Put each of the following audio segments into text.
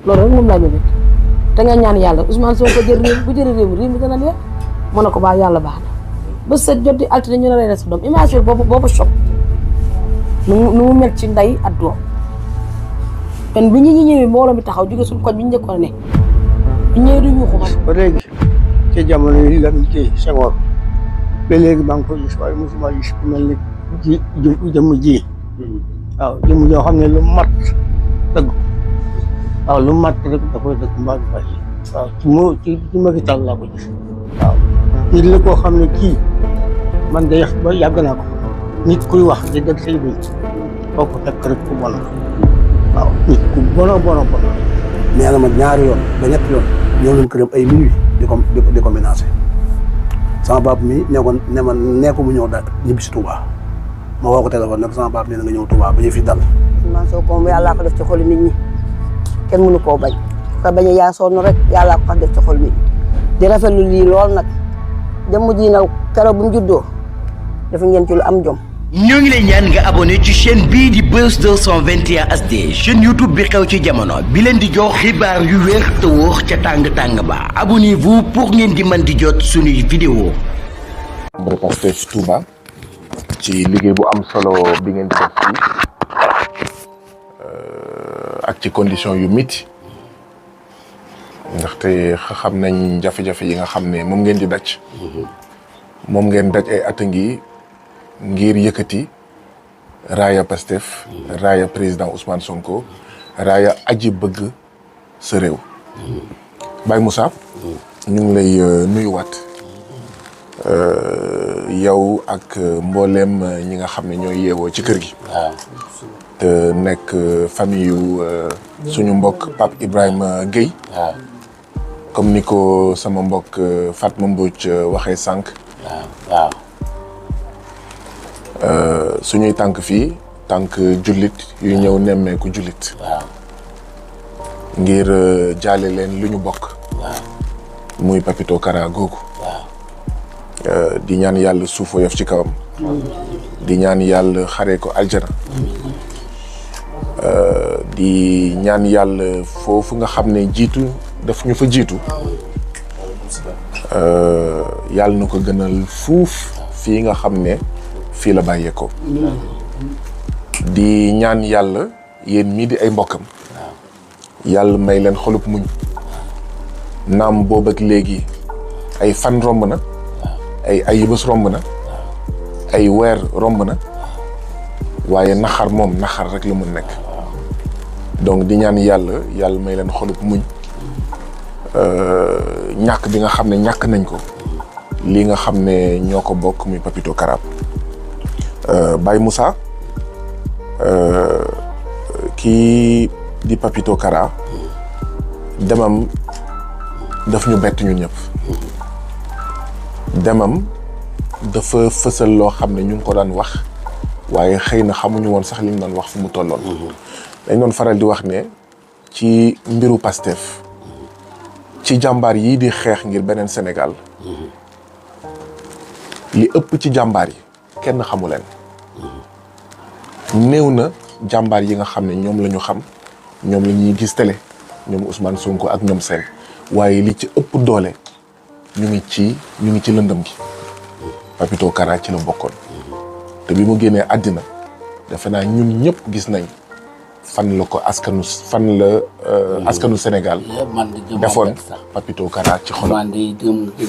loolu rek moom laa mébét te nga ñaan yàlla Ousmane Sonko jël réew bu jëlee réew mi dana leer mën na ko baax yàlla baax na ba set jot di altine ñu ne rey na sa doom imagine boobu choc nu mu mel ci ndey ak doom kon bi ñu ñëwee mbooloo mi taxaw jóge suñu koñ bi ñu njëkkoon ne ñu ñëwee du yuuxu man ba léegi ci jamono yi Lamine Gueye Senghor ba léegi maa ngi ko gis waaye mosuma gis ku mel ni jëmm ji waaw jëmm joo xam ne lu mat dëgg waaw lu mat rek da koy dëgg mbaa du bàyyi waaw ci Macky Sall laa ko gis waaw nit la koo xam ne kii man de ba yàgg naa ko nit kuy wax di dëgg say bëñ boo ko fekk rek ku bon waaw nit ku bon nee na ma ñaari yoon ba ñetti yoon ñëw nañ këram ay minuit di ko menacé sama baab mi ne ma nekku mu ñëw daal ñibbi si Touba ma woo ko téléphone ne ko sama baab nee na nga ñëw Touba ba ñu fi dal. man soo ko yàllaa ko def ci xolu nit ñi kenn mënu koo bañ ka bañ a yaa sonn rek yàllaa ko def ci xolu nit ñi di rafetlu lii lool nag jëmm ji nag keroog bu mu juddoo dafa ngeen ci lu am jom. ñoo ngi lay ñaan nga abonné ci chaîne bii di Buzz 221 HD chaîne YouTube bi xew ci jamono bi leen di jox xibaar yu wér te wóor ca tàng-tàng ba abonnez-vous pour ngeen di mën di jot suñuy vidéo. membre Pastef Touba ci liggéey bu am solo bi ngeen di def fii ak ci condition yu métti ndaxte xam nañ jafe-jafe yi nga xam ne moom ngeen di daj moom ngeen daj ay at ngi ngir yëkkati raaya Pastef raaya président Ousmane Sonko raaya aji bëgg sa réew Baye Moussa ñu ngi lay nuyuwaat yow ak mbooleem ñi nga xam ne ñooy yeewoo ci kër gi te nekk famille yu suñu mbokk Pape Ibrahima Gueye comme ni ko sama mbokk Fatma Mbodj waxee sànq suñuy tànk fii tànk jullit yu ñëw nemmeeku jullit ngir jaale leen lu ñu bokk muy Papito Kara googu di ñaan yàlla suufo yof ci kawam di ñaan yàlla xaree ko aljana di ñaan yàlla foofu nga xam ne jiitu daf ñu fa jiitu yàlla na ko gënal fuuf fii nga xam ne fii la bàyyeekoo di ñaan yàlla yéen mii di ay mbokkam yàlla may leen xolub muñ naam boobu ak léegi ay fan romb na ay bés romb na ay weer romb na waaye naxar moom naxar rek la mun nekk donc di ñaan yàlla may leen xolub muñ ñàkk bi nga xam ne ñàkk nañ ko lii nga xam ne ñoo ko bokk muy Papito Kara Baye Moussa kii di Papito Kara demam daf ñu bett ñun ñëpp demam dafa fësal loo xam ne ñu ngi ko daan wax waaye xëy na xamuñu woon sax li ñu doon wax fu mu tolloon dañ doon faral di wax ne ci mbiru Pastef ci jàmbaar yii di xeex ngir beneen Sénégal li ëpp ci jàmbaar yi kenn xamu leen néew na jàmbaar yi nga xam ne ñoom la ñu xam ñoom la ñuy gis télé ñoom Ousmane Sonko ak ñoom seen waaye li ci ëpp doole ñu ngi ci lëndëm gi Papito Kara ci la bokkoon te bi mu génnee àddina defe naa ñun ñëpp gis nañ fan la ko askanu Sénégal defoon Papito Kara ci xolam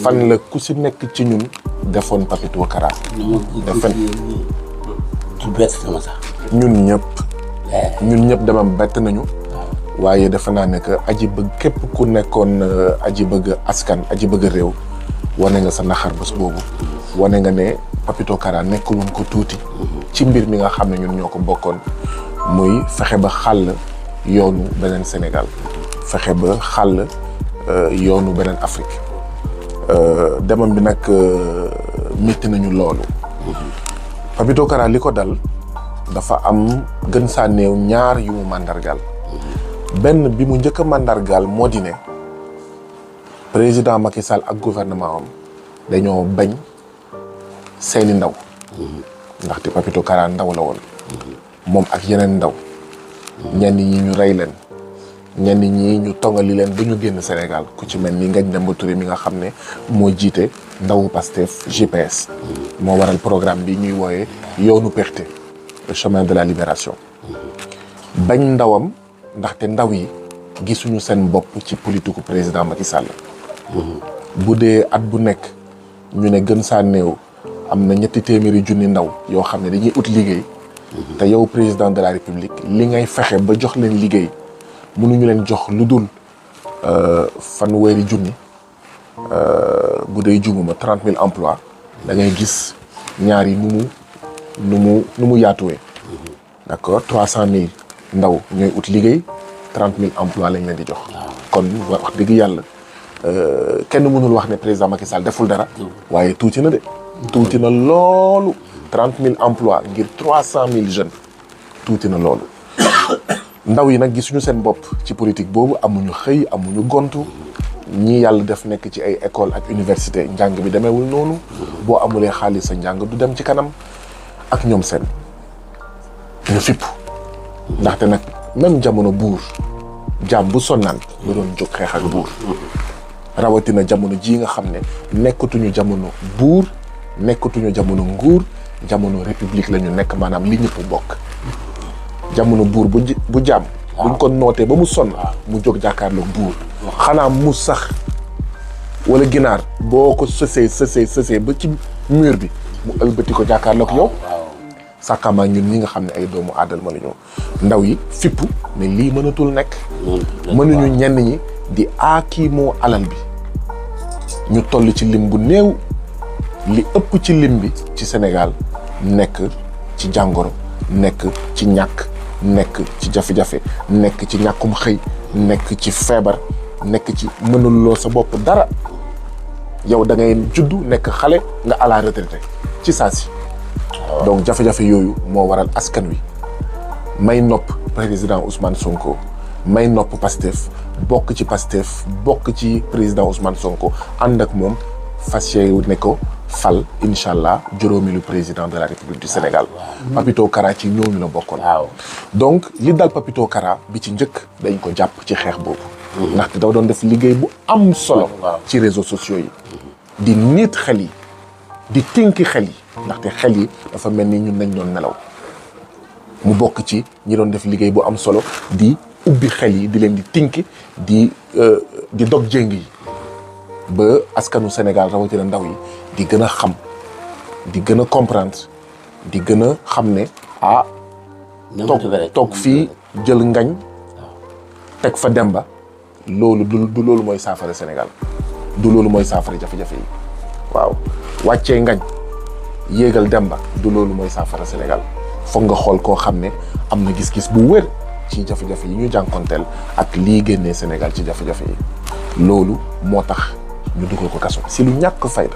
fan la ku si nekk ci ñun defoon Papito Kara ñun ñëpp demam bett nañu waaye defe naa ne que aji bëgg képp ku nekkoon aji bëgg askan aji bëgg réew wane nga sa naxar bés boobu wane nga ne Papito Kara nekkul woon ko tuuti ci mbir mi nga xam ne ñun ñoo ko bokkoon muy fexe ba xàll yoonu beneen Sénégal fexe ba xàll yoonu beneen Afrique demam bi nag métti nañu loolu Papito Kara li ko dal dafa am gën saa néew ñaar yu mu màndargaal benn bi mu njëkk a màndargaal moo di ne président Macky Sall ak gouvernement am dañoo bañ seeni ndaw ndaxte Papito Kara ndaw la woon moom ak yeneen ndaw ñenn ñi ñu rey leen ñenn ñi ñu tongali leen ba ñu génn Sénégal ku ci mel ni Ngagne Demba Touré mi nga xam ne moo jiite ndawu Pastef GPS moo waral programme bi ñuy wooyee yoonu perte le chemin de la libération bañ ndawam ndaxte ndaw yi gisuñu seen bopp ci politiku président Macky Sall bu dee at bu nekk ñu ne gën saa néew am na 200 000 ndaw yoo xam ne dañuy ut liggéey te yow président de la république li ngay fexe ba jox leen liggéey mënuñu leen jox lu dul fanweeri junni bu dee jumuma 30 000 emplois da ngay gis ñaar yi nu mu yaatuwee d'accord 300 000 ndaw ñooy ut liggéey 30 000 emplois lañ leen di jox kon wax dëgg yàlla kenn mënul wax ne président Macky Sall deful dara waaye tuuti na de tuuti na loolu 30 000 emplois ngir 300 000 jeunes tuuti na loolu ndaw yi nag gisuñu seen bopp ci politique boobu amuñu xëy amuñu gontu ñii yàlla def nekk ci ay école ak université njàng bi demeewul noonu boo amulee xaalis sa njàng du dem ci kanam ak ñoom seen ñu fipp ndaxte nag même jamono buur jaam bu sonnaan nga doon jóg xeex ak buur rawatina jamono ji nga xam ne nekkatuñu jamono buur nekkatuñu jamono nguur jamono république la ñu nekk maanaam li ñëpp bokk jamono buur bu jaam buñ ko nootee ba mu sonn mu jóg jàkkaarloog buur xanaa mu sax wala ginaar boo ko sësee ba ci mur bi mu ëlbati ko jàkkaarloog yow sàkkaamaa ñun ñi nga xam ne ay doomu aadama la ñu ndaw yi fippu ne lii mënatul nekk mënuñu ñenn ñi di aakimoo alal bi ñu toll ci lim bu néew li ëpp ci lim bi ci Sénégal nekk ci jàngoro nekk ci ñàkk nekk ci jafe-jafe nekk ci ñàkkum xëy nekk ci feebar nekk ci mënuloo sa bopp dara yow da ngay juddu nekk xale nga à la retraité ci saa si donc jafe-jafe yooyu moo waral askan wi may nopp président Ousmane Sonko may nopp Pastef bokk ci Pastef bokk ci président Ousmane Sonko ànd ak moom fas yéene ne ko fal incha allah juróomeelu président de la République du Sénégal. Papito Kara ci ñooñu la bokkoon. donc li dal Papito Kara bi ci njëkk dañ ko jàpp ci xeex boobu. ndaxte dafa doon def liggéey bu am solo. ci réseaux sociaux yi. di nit xel yi di tinki xel yi. ndaxte xel yi dafa mel ni ñun nañ doon nelaw mu bokk ci ñi doon def liggéey bu am solo di ubbi xel yi di leen di tinki di dog jéng yi ba askanu Sénégal rawatina ndaw yi di gën a xam di gën a comprendre di gën a xam ne toog fii jël ngañ teg fa Demba loolu du loolu mooy saafara Sénégal du loolu mooy saafara jafe-jafe yi waaw wàccee ngañ yéegal Demba du loolu mooy saafara Sénégal foog nga xool koo xam ne am na gis-gis bu wér ci jafe-jafe yi ñu jànkonteel ak lii génnee Sénégal ci jafe-jafe yi loolu moo tax ñu dugal ko kaso si lu ñàkk fayda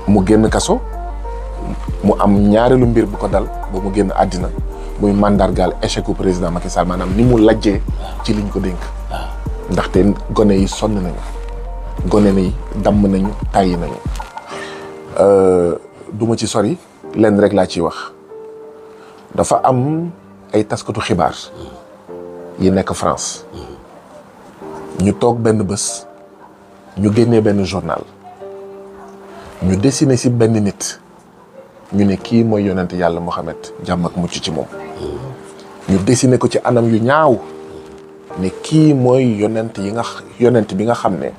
mu génn kaso mu am ñaareelu mbir bu ko dal ba mu génn àddina muy mandargaal échec u président Macky Sall maanaam ni mu lajjee ci liñ ko dénk ndaxte gone yi sonn nañu gone yi damm nañu tàyyi nañu duma ci sori lenn rek laa ciy wax dafa am ay taskatu xibaar yi nekk France ñu toog benn bés ñu génnee benn journal ñu dessiné ci benn nit ñu ne kii mooy yonent yàlla Mohamed jàmm ak mucc ci moom ñu dessiné ko ci anam yu ñaaw ne kii mooy yonent bi nga xam ne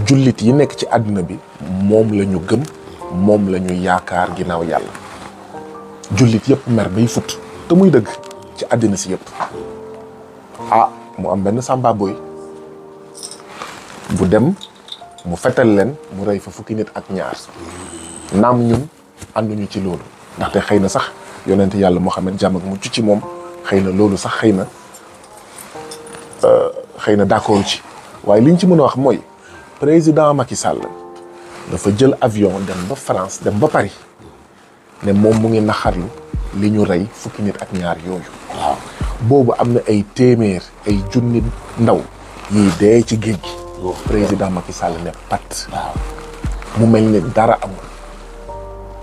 jullit yi nekk ci àdduna bi moom la ñu gëm moom la ñu yaakaar ginnaaw yàlla jullit yëpp mer bay fut te muy dëgg ci àddina si yëpp mu am benn samba boy bu dem mu fetal leen mu rey fa fukki nit ak ñaar naam ñun ànduñu ci loolu ndaxte xëy na sax yonent yàlla Mohamed jàmm ak mucc ci moom xëy na loolu sax xëy na d'accord ci waaye liñ ci mën a wax mooy président Macky Sall dafa jël avion dem ba France dem ba Paris ne moom mu ngi naxarlu li ñu rey fukki nit ak ñaar yooyu boobu am na ay téeméer ay junni ndaw yiy dee ci géej gi président Macky Sall ne pat mu mel ni dara amul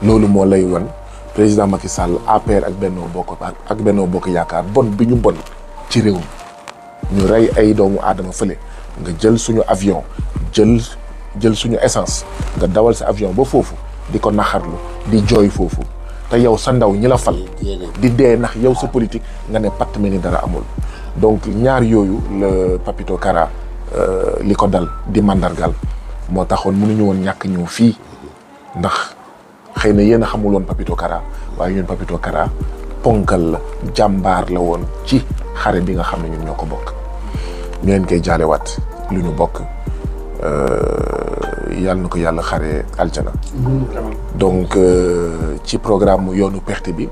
loolu moo lay wan président Macky Sall APR ak Benno Bokk Yaakaar bon bi ñu bon ci réew mi ñu rey ay doomu aadama fële nga jël suñu avion jël suñu essence nga dawal sa avion ba foofu di ko naxarlu di jooy foofu te yow sa ndaw ñi la fal di dee ndax yow sa politique nga ne patt mel ni dara amul. donc ñaar yooyu la Papito Kara li ko dal di mandargal moo taxoon mënuñu woon ñàkk ñëw fii ndax xëy na yéen a xamul woon Papito Kara waaye ñun Papito Kara ponkal la jàmbaar la woon ci xare bi nga xam ne ñun ñoo ko bokk ñu leen koy jaalewaat lu ñu bokk yàlla na ko yàlla xare aljana. donc ci programme yoonu perte bi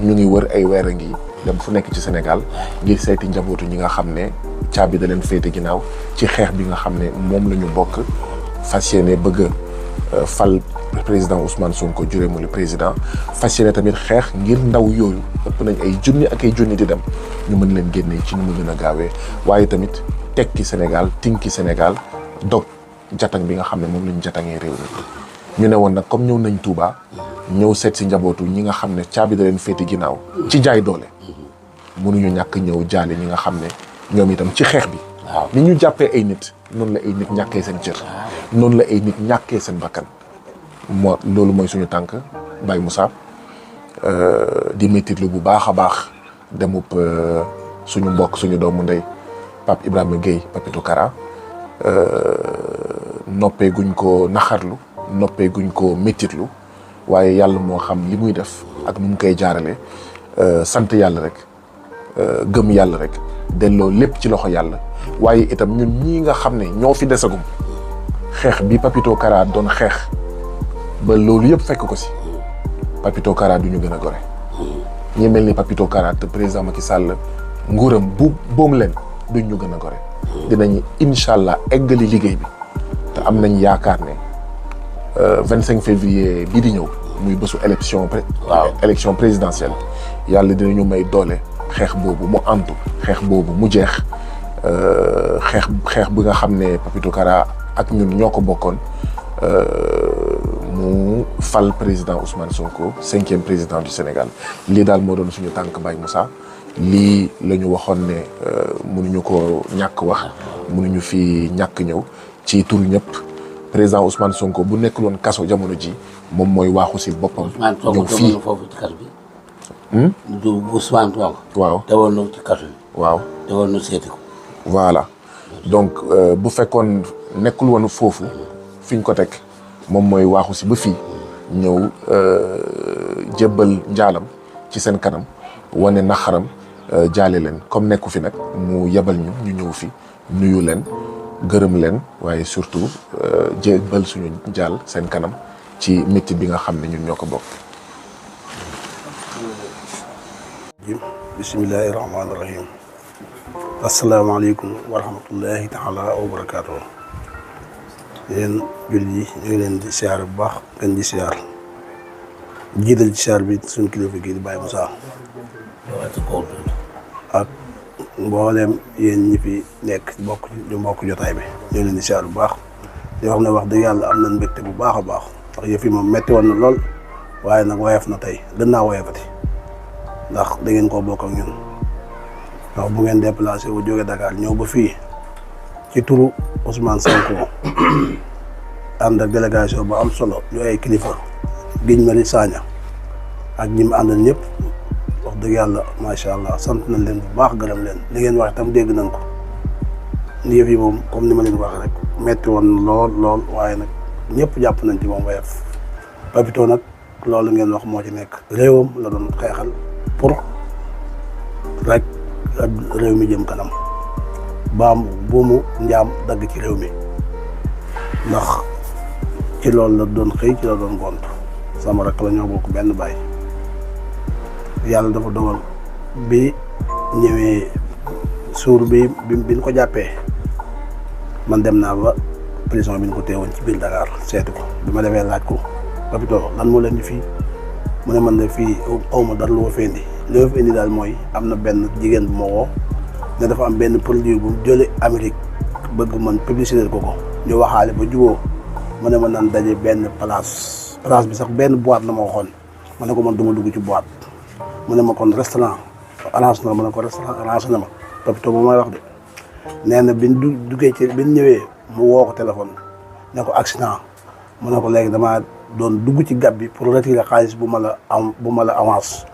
ñu ngi wër ay weer a ngi dem fu nekk ci Sénégal ngir seeti njabootu ñi nga xam ne caabi da leen féete ginnaaw ci xeex bi nga xam ne moom la ñu bokk fas yéene bëgg fal président Ousmane Sonko juré mu le président fas yéene tamit xeex ngir ndaw yooyu ëpp nañ ay junni ak ay junni di dem ñu mën leen génne ci nu mu gën a gaawee waaye tamit tekki Sénégal tinki Sénégal dog jatang bi nga xam ne moom lañ jatangee réew mi ñu ne woon nag comme ñëw nañ Touba ñëw seet si njabootu ñi nga xam ne caabi da leen féete ginnaaw ci jaay doole mënuñu ñàkk ñëw jaale ñi nga xam ne ñoom itam ci xeex bi ni ñu jàppee ay nit noonu la ay nit ñàkkee seen cër noonu la ay nit ñàkkee seen bakkan moo loolu mooy suñu tànk Baye Moussa di méttitlu bu baax a baax demub suñu mbokk suñu doomu ndey Pape Ibrahima Gueye Papito Kara noppee guñ ko naxarlu noppee guñ ko méttitlu waaye yàlla moo xam li muy def ak nu mu koy jaarale sant yàlla rek gëm yàlla rek delloo lépp ci loxo yàlla waaye itam ñun ñii nga xam ne ñoo fi desagum xeex bi Papito Kara doon xeex ba loolu yëpp fekk ko si Papito Kara du ñu gën a gore ñi mel ni Papito Kara te président Macky Sall nguuram bu boom leen duñ ñu gën a gore dinañ incha allah eggali liggéey bi te am nañ yaakaar ne 25 février bii di ñëw muy bésu élection présidentielle yàlla dinañu may doole xeex boobu mu antu xeex boobu mu jeex xeex bi nga xam ne Papito Kara ak ñun ñoo ko bokkoon mu fal président Ousmane Sonko 5e président du Sénégal lii daal moo doon suñu tànk Baye Moussa lii la ñu waxoon ne mënuñu ko ñàkk wax mënuñu fi ñàkk ñëw ci tur ñëpp président Ousmane Sonko bu nekkul woon kaso jamono ji moom mooy waaxu si boppam. ñëw fii foofu ci kaso bi. du Ousmane Sonko. waaw teewoon na ci kaso bi. waaw teewoon na seeti ko. voilà donc bu fekkoon nekkul woon foofu fi ñu ko teg moom mooy waaxu si ba fii ñëw jébbal njaalam ci seen kanam wane naxaram jaale leen comme nekku fi nag mu yebal ñu ñëw fi nuyu leen gërëm leen waaye surtout jébbal suñu jaal seen kanam ci métti bi nga xam ne ñun ñoo ko bokk. bismillahi rahmaani rahim. asalaamaaleykum wa rahmatullahi taala wa barakaatu. yéen jullit yi ñu ngi leen di siyaar bu baax ngeen di siyaar jiital ci siyaar bi suñu kilifa gi di Baye Moussa ak mbooleem yéen ñi fi nekk bokk jotaay bi ñu ngi leen di siyaar bu baax di wax ne wax dëgg yàlla am nañ mbégte bu baax a baax ndax yëf yi moom metti woon na lool waaye nag woyof na tey gën naa woyofati ndax da ngeen koo bokk ak ñun ndax bu ngeen déplacé wu jóge Dakar ñëw ba fii ci turu Ousmane Sonko ànd ak délégation bu am solo ñu ay kilifa Guy Marius Sagna ak ñi mu àndal ñëpp wax dëgg yàlla macha allah sant nañ leen bu baax gërëm leen li ngeen wax itam dégg nañ ko ni yëf yi moom comme ni ma leen waxee rek metti woon lool waaye nag ñëpp jàpp nañ ci moom woyof Papito nag loolu ngeen wax moo ci nekk réewam la doon xeexal pour rek réew mi jëm kanam baam buumu njaam dagg ci réew mi ndax ci loolu la doon xëy ci la doon gont sama rakk la ñoo bokk benn baay yàlla dafa dogal bi ñëwee suur bi biñ ko jàppee man dem naa ba prison bi ñu ko teewoon ci biir Dakar seetu ko bi ma demee laaj ko Papito lan moo leen di fii mu ne man de fii awma dara lu ma fi indi li ma fi indi daal mooy am na benn jigéen bu ma woo ne dafa am benn produit bu mu jëlee Amérique bëgg man publicité ko ñu waxaale ba juboo mu ne ma nan daje benn place place bi sax benn boîte la ma waxoon ma ne ko man du ma dugg ci boîte mu ne ma kon restaurant arrange na ma ne ko restaurant arrange na ma Papito moom mooy wax de nee na biñ duggee ci biñ ñëwee mu woo ko téléphone ne ko accident mu ne ko léegi damaa doon dugg ci gab bi pour retirer xaalis bu ma la avance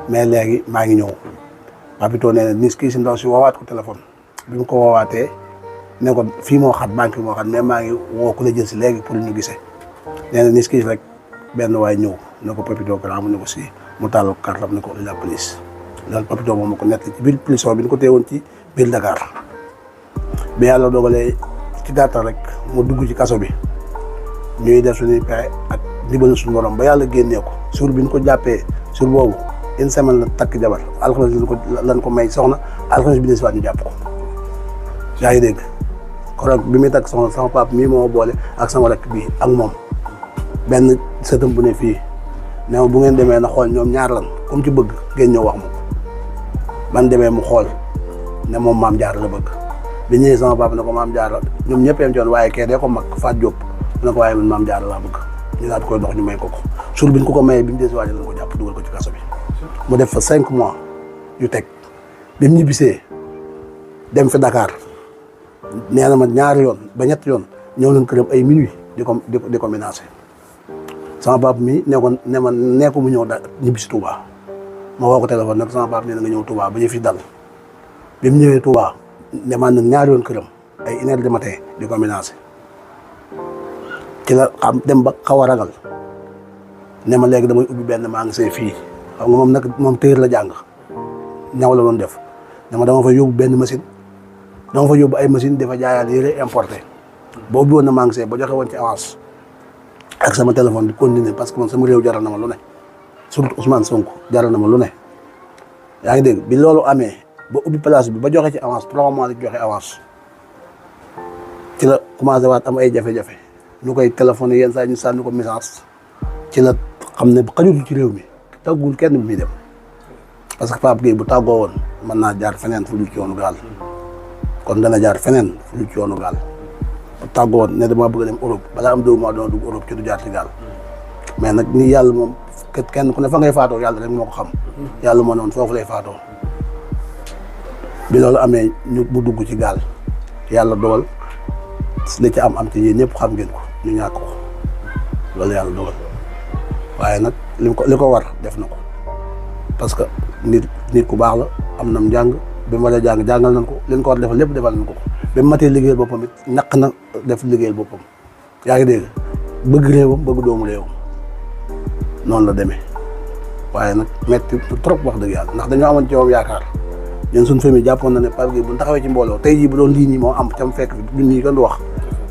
mais léegi maa ngi ñëw Papito nee na nis kii si ndaw si woowaat ko téléphone bi mu ko woowaatee ne ko fii moo xat banque bi moo xat mais maa ngi woo ku la jël si léegi pour ñu gisee nee na nis kii rek benn waay ñëw ne ko Papito grand mu ne ko si mu tàll kartam ne ko la police loolu Papito moom ma ko nett ci biir prison bi ñu ko téewoon ci biir Dakar bi yàlla dogalee ci gàttal rek mu dugg ci kaso bi ñuy def suñuy pexe ak ndimbal suñu borom ba yàlla génnee ko suur bi ñu ko jàppee suur boobu une semaine la takk jabar alxames lan ko may soxna alxames bi des waat ñu jàpp ko yaa ngi dégg kon bi muy takk soxna sama papa mii moo boole ak sama rakk bii ak moom benn sëtam bu ne fii ne ma bu ngeen demee na xool ñoom ñaar lan comme ci bëgg ngeen ñëw wax ma ko man demee mu xool ne moom maam jaar la bëgg bi ñëwee sama papa ne ko maam jaar la ñoom ñëpp yem ci woon waaye kee dee ko mag Faat Diop ne ko waaye man maam jaar laa bëgg ñu daal di koy dox ñu may ko ko suur bi ñu ko mayee bi mu desi waaje lañ ko jàpp dugal ko ci kaso bi mu def fa 5 mois yu teg bi mu ñibbisee dem fi Dakar nee na ma ñaari yoon ba ñetti yoon ñëw nañ këram ay minuit di ko menacé sama papa mi ne ko mu ñëw ñibbisi Touba ma woo ko téléphone nag sama papa nee na nga ñëw Touba ba ñu fi dal bi mu ñëwee Touba demaan nag ñaari yoon këram ay 1 heure du matin di ko menacé ci la xam dem ba xaw a ragal ne ma léegi damay ubbi benn maa ngi see fii xam nga moom nag moom téer la jàng ñaw la doon def dama fa yóbbu benn machine dama fa yóbbu ay machine dafa jaayaat yére importé ba ubbi woon na maa ngi see ba joxe woon ci avance ak sama téléphone di continuer parce que man sama réew jaral na ma lu ne surtout Ousmane Sonko jaral na ma lu ne yaa ngi dégg bi loolu amee ba ubbi place bi ba joxe ci avance 3 mois la joxe avance ci la commencé waat am ay jafe-jafe ñu koy téléphoné yenn saa ñu sànni ko message ci la xam ne xajutu ci réew mi tàggul kenn bi muy dem parce que Pape Gueye bu tàggoo woon mën naa jaar feneen fu dul ci yoonu gaal kon dana jaar feneen fu dul ci yoonu gaal bu tàggoo woon ne dama bëgg a dem Europe balaa am 2 mois dana dugg Europe ci du jaar ci gaal mais nag ni yàlla moom kenn ku ne fa ngay faatoo yàlla rek moo ko xam yàlla moo noonu foofu lay faatoo bi loolu amee mu dugg ci gaal yàlla dogal li ci am ci yéen ñëpp xam ngeen ko ñu ñàkk ko loolu yàlla dogal waaye nag li ko war def na ko parce que nit ku baax la am nam njàng bi mu waree jàng jàngal nañ ko li ñu ko war defal lépp defal nañ ko bi mu matee liggéeyal boppam it ñaq na def liggéeyal boppam yaa ngi dégg bëgg réewam bëgg doomu réewam noonu la demee waaye nag metti trop wax dëgg yàlla ndax dañoo amoon ci moom yaakaar ñun suñ famille jàppoon na ne Pape Gueye bu ñu taxawee ci mbooloo tey jii bu doon lii nii moo am cam fekk fi ñun ñii kenn du wax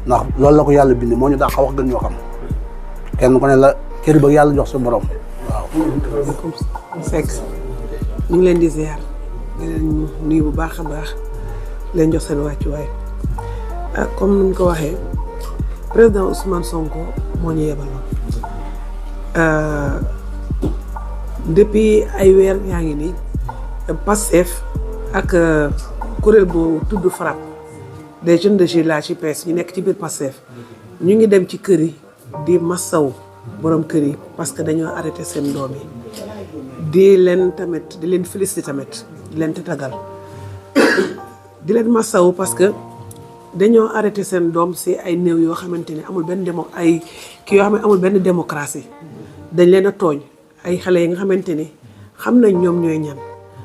ndax loolu la ko yàlla bind moo ñu dàq wax gën ñoo xam kenn ku ne la cër ba yàlla jox sa borom waaw. Seck ñu ngi leen di ziar di leen nuyu bu baax a baax leen jox seen wàccuwaay comme ni ñu ko waxee président Ousmane Sonko moo ñu yebaloon depuis ay weer yaa ngi nii Pastef ak kuréel bu tudd FRAPP des jeunes de JPS ñu nekk ci biir Pastef ñu ngi dem ci kër yi di massaw borom kër yi parce que dañoo arrêté seen doom yi di leen tamit di leen félicité tamit di leen tatagal di leen massaw parce que dañoo arrêté seen doom si ay néew yoo xamante ni amul benn yoo xam ne amul benn démocratie dañ leen a tooñ ay xale yi nga xamante ni xam nañ ñoom ñooy ñan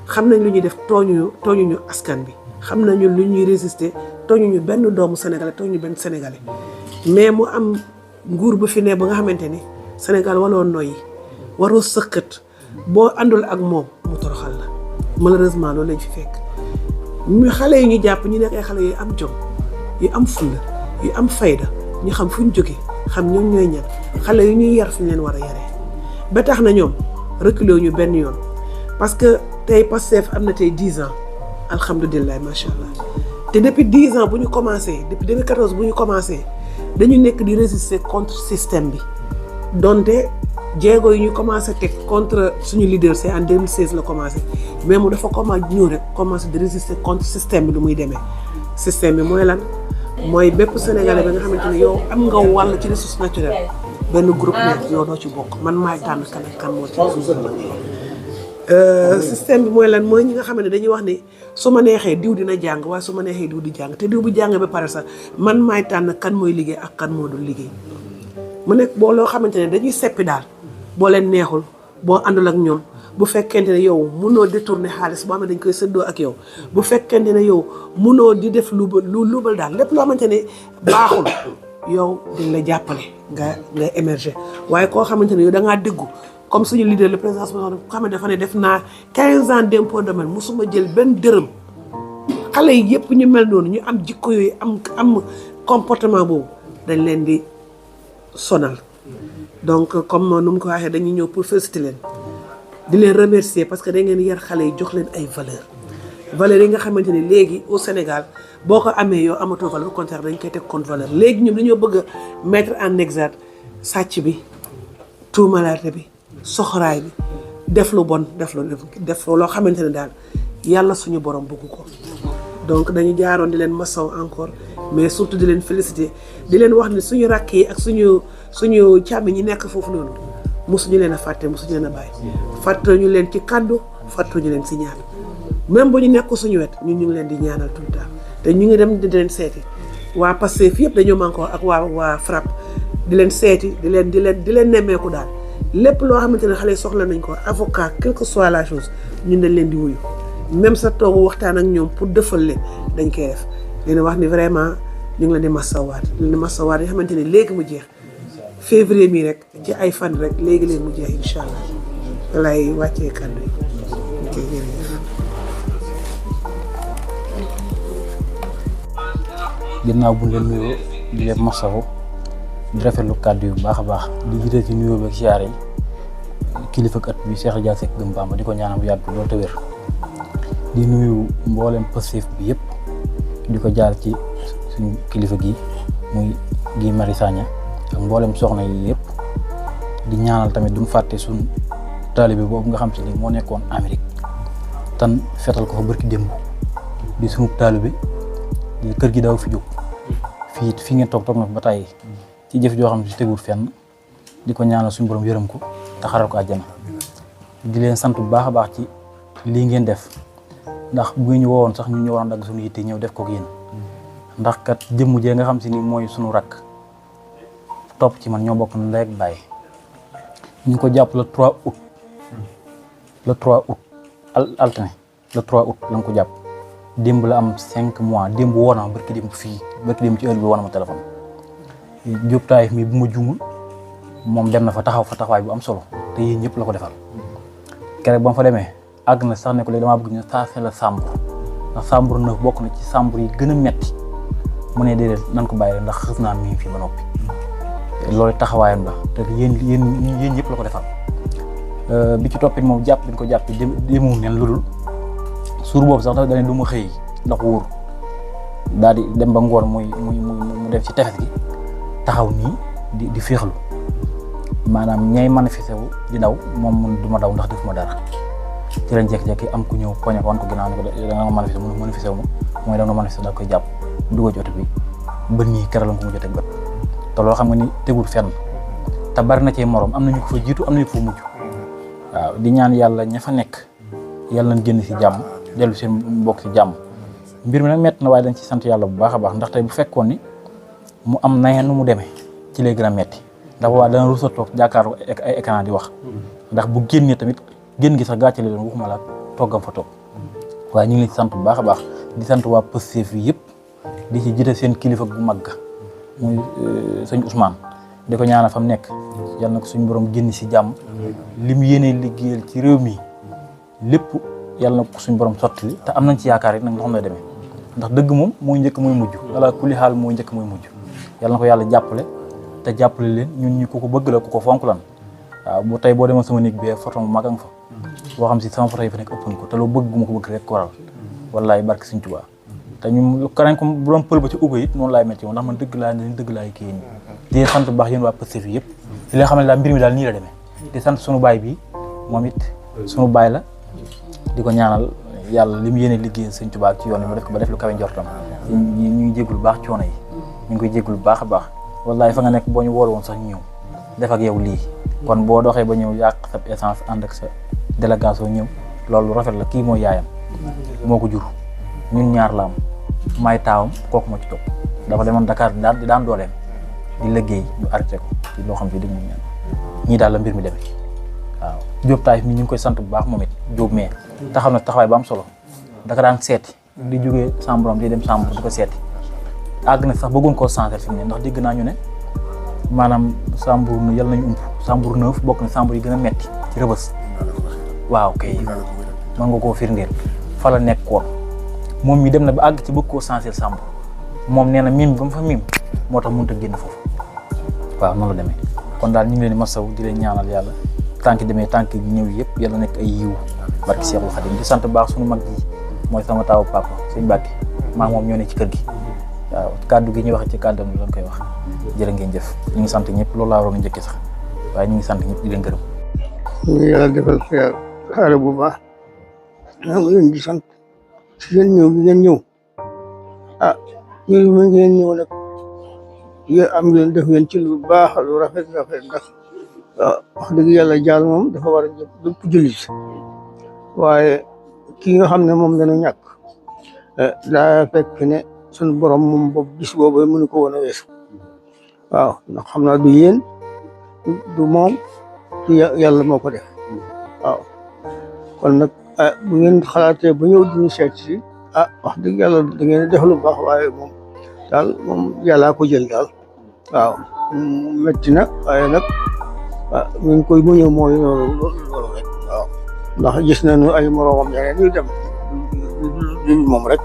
xam nañ lu ñuy def tooñuñu askan bi xam nañu lu ñuy résister tooñuñu benn doomu sénégalais tooñuñu benn sénégalais mais mu am nguur bu fi ne ba nga xamante ni Sénégal waloo noyyi waroo sëqat boo àndul ak moom mu toroxal la malheureusement loolu lañ fi fekk ñu xale yi ñu jàpp ñu nekk ay xale yu am jom yu am fulla yu am fayda ñu xam fu ñu jóge xam ñoom ñooy ñan xale yu ñuy yar fu ñu leen war a yaree ba tax na ñoom reculé ñu benn yoon parce que tey Pastef am na tey 10 ans alhamdulilah macha allah te depuis 10 ans bu ñu commencé depuis 2014 bu ñu commencé dañu nekk di résister contre système bi donte jéego yi ñu commencé teg contre suñu leader c'est en 2016 la commencé mais mu dafa commencé di résister contre système bi lu muy demee système bi mooy lan mooy bépp sénégalais ba nga xamante ne yow am nga wàll ci ressource naturelle benn groupe nekk yow doo ci bokk man maay tànn kan ak kan moo ci système bi mooy lan mooy ñi nga xam ne dañuy wax ni su ma neexee diw dina jàng waaye su ma neexee diw di jàng te diw bu jàng ba pare sax man maay tànn kan mooy liggéey ak kan moo dul liggéey mu nekk boo loo xamante ne dañuy seppi daal boo leen neexul boo àndul ak ñoom bu fekkente ne yow munoo détourner xaalis boo xam ne dañ koy séddoo ak yow bu fekkente ne yow munoo di def luubal daal lépp loo xamante ne baaxul yow dañ la jàppale nga émerger waaye koo xamante ne yow da ngaa déggu comme suñu leader le président xam ne dafa ne def naa 15 ans d'impôt domaine musuma jël benn dërëm xale yi yëpp ñu mel noonu ñu am jikko yooyu am comportement boobu dañ leen di sonal donc comme nu mu ko waxee dañuy ñëw pour féliciter leen di leen remercier parce que da ngeen yar xale yi jox leen ay valeurs yi nga xamante ni léegi au Sénégal boo ko amee yow amatoo valeur au contraire dañ koy teg contre valeur léegi ñun dañoo bëgg a mettre en exergue sàcc bi tuumalaate bi soxoraay bi def lu bon def loo xamante ne daal yàlla suñu borom bëgg ko donc dañu jaaroon di leen masaw encore mais surtout di leen féliciter di leen wax ni suñu rakk yi ak suñu càmmi ñi nekk foofu noonu mosuñu leen a fàtte mosuñu leen a bàyyi fàtte ñu leen ci kàddu fàtte ñu leen si ñaan même bu ñu nekk suñu wet ñun ñu ngi leen di ñaanal tout le temps te ñu ngi dem di leen seeti waa Pastef yëpp dañoo manko ak waa FRAPP di leen seeti di leen nemmeeku daal lépp loo xamante ne xale soxla nañ ko avocat quelle que soit la chose ñun dañ leen di wuyu même sa toogu waxtaan ak ñoom pour defal leen dañ koy def leen wax ni vraiment ñu ngi leen di masawaat yoo xamante ne léegi mu jeex février mii rek ci ay fan rek léegi mu jeex incha allah lay wàccee kàddu yi ok jërëjëf. ginnaaw bu leen nuyoo di leen masawu di rafetlu kàddu yu baax a baax di jiite ci nuyoo beeg siyaare yi kilifa at bi Cheikh Dia Seck Gëm Bamba di ko ñaanal bu yàgg loolu te wér di nuyu mboolem Pastef bi yëpp di ko jaar ci suñu kilifa gi muy Guy Marius Sagna ak mboolem soxna yi yëpp di ñaanal tamit duñ fàtte suñ taalibe boobu nga xam si ni moo nekkoon Amérique tan fetal ko fa barki démb di suñu taalibe di kër gi daaw fi jóg fii ngeen toog na ba tàyyi ci jëf joo xam si tegul fenn di ko ñaanal suñu borom yërëm ko te xaral ko àjjana di leen sant bu baax a baax ci lii ngeen def ndax bu ñu woowoon sax ñu ñëwoon dagg suñu yitte ñëw def ko ak yéen ndax kat jëmm jee nga xam si ni mooy suñu rakk topp ci man ñoo bokk na ndey ak baay ñu ko jàpp le 3 août altine le 3 août la nga ko jàpp démb la am 5 mois démb woo na ma barki démb ci heure bi woo na ma téléphone Diop Taïf mi bu ma juumul moom dem na fa taxawaay bu am solo te yéen ñëpp la ko defal keroog ba ma fa demee àgg na sax ne ko léegi damaa bëgg ñu taasee la Sambour ndax Sambour na bokk na ci Sambour yi gën a metti mu ne déedéet nan ko bàyyi rek ndax xës naa mi fii ba noppi loolu taxawaayam la te yéen ñëpp la ko defal bi ci toppit moom jàpp bi ñu ko jàpp demul neen lu dul suur boobu sax dafa dane du ma xëy ndax wóor daal di dem ba ngoon mu dem ci tefes gi taxaw nii di féexlu maanaam ñay manifesté wu di daw moom mun du ma daw ndax def ma dara ci lañ jekki-jekki am ku ñëw poñe ko wan ko ginnaaw ne ko da nga manifesté wu ma mooy da nga manifesté da koy jàpp dugal ci oto bi ba nii keroog ko mu jotee bët te loolu xam nga ni tegul fenn te bari na ci morom am nañu ko fa jiitu am nañu ko fa mujj waaw di ñaan yàlla ña fa nekk yàlla nañ génn si jàmm dellu seen mbokk si jàmm mbir mi nag métti na waaye dañ ci sant yàlla bu baax a baax ndax tey bu fekkoon ni mu am nañu nu mu demee ci lay gën a metti ndax waa dana rusa toog jàkkaarloo ay écran di wax ndax bu génnee tamit génn gi sax gàcce la doon waxuma la toggam fa toog waaye ñu ngi leen ci sant bu baax a baax di sant waa Pastef yi yëpp di ci jiite seen kilifa gu mag muy sëñ Ousmane di ko ñaanal fa mu nekk yal na ko suñu borom génn si jàmm li mu yéenee liggéeyal ci réew mi lépp yàlla na ko suñu borom sotti te am nañ ci yaakaar it nag nga xam ne demee ndax dëgg moom mooy njëkk mooy mujj wala kulli xaal mooy njëkk mooy mujj yàlla na ko yàlla jàppale te jàppale leen ñun ñi ku ko bëgg la ku ko fonk lan waaw bu tey boo demoon sama néeg bi photo mu mag a nga fa boo xam si sama photo yi fa nekk ëppan ko te loo bëgg ma ko bëgg rek ko waral wallaay barke Sëñ Tuubaa te ñun keneen ko bu doon pël ba ci Uga it noonu laay métti ndax man dëgg laay kii nii di sant bu baax yéen waa Pastef yi yëpp di leen xam ne daal mbir mi daal nii la demee di sant sunu baay bi moom it sunu baay la di ko ñaanal yàlla li mu yéene liggéey Sëñ Tuubaa ci yoon yi mu def ko ba def lu kawe njortam ñu ngi jéggul baax coono yi ñu ngi koy jéggul baax a baax wallaay fa nga nekk boo ñu wool woon sax ñu ñëw def ak yow lii kon boo doxee ba ñëw yàq sa essence ànd ak sa délégation ñëw loolu rafet la kii mooy yaayam moo ko jur ñun ñaar la am maay taawam kooku moo ci topp dafa demoon Dakar di daan dooleem di liggéey ñu arrêté ko ci loo xam ne dañu ñaan ñii daal la mbir mi demee waaw Diop Taïf mi ñu ngi koy sant bu baax moom it Diop mais taxaw na taxawaay ba am solo daka daan seeti di jógee sambrom di dem sambro di ko seeti àgg na sax bëggoon koo changer fi mu ne ndax dégg naa ñu ne maanaam Sambour na yàlla nañu ump Sambour 9 bokk na Sambour yi gën a metti ci Rëbës waaw kay mën nga koo firndeel fa la nekk koon moom mi dem na ba àgg ci bëgg koo changer Sambour moom nee na mim ba mu fa mim moo tax mënut a génn foofu waaw noonu la demee kon daal ñu ngi leen di masaw di leen ñaanal yàlla tànk demee tànk ñëw yëpp yàlla nekk ay yiw barki Seexul Xadim di sant baax suñu mag ji mooy sama taawu papa sëñ Mbàkke maa moom ñoo ne ci kër gi waaw kàddu gi ñuy wax ci kàddam la doon koy wax jërë ngeen jëf ñu ngi sant ñëpp loolu laa waroon a njëkkee sax waaye ñu ngi sant ñëpp di leen gërëm. ñu yàlla defal xaare bu baax maa ngi leen di sant si ngeen ñëw gi ngeen ñëw ah ñun mi ngeen ñëw nag yéen am ngeen def ngeen ci lu baax lu rafet ndax wax dëgg yàlla jaal moom dafa war a jëpp bépp jullit waaye kii nga xam ne moom dana ñàkk daa fekk ne suñu borom moom boobu bis boobu mënu ko woon a weesu waaw ndax xam naa du yéen du moom du yàlla moo ko def waaw kon nag bu ngeen xalaatee ba ñëw diñu seet si wax dëgg yàlla da ngeen def lu baax waaye moom daal moom yàllaa ko jël daal waaw metti na waaye nag ñu ngi koy muñe mooy loolu rek waaw ndax gis nañu ay moroomam ñeneen yu dem du moom rek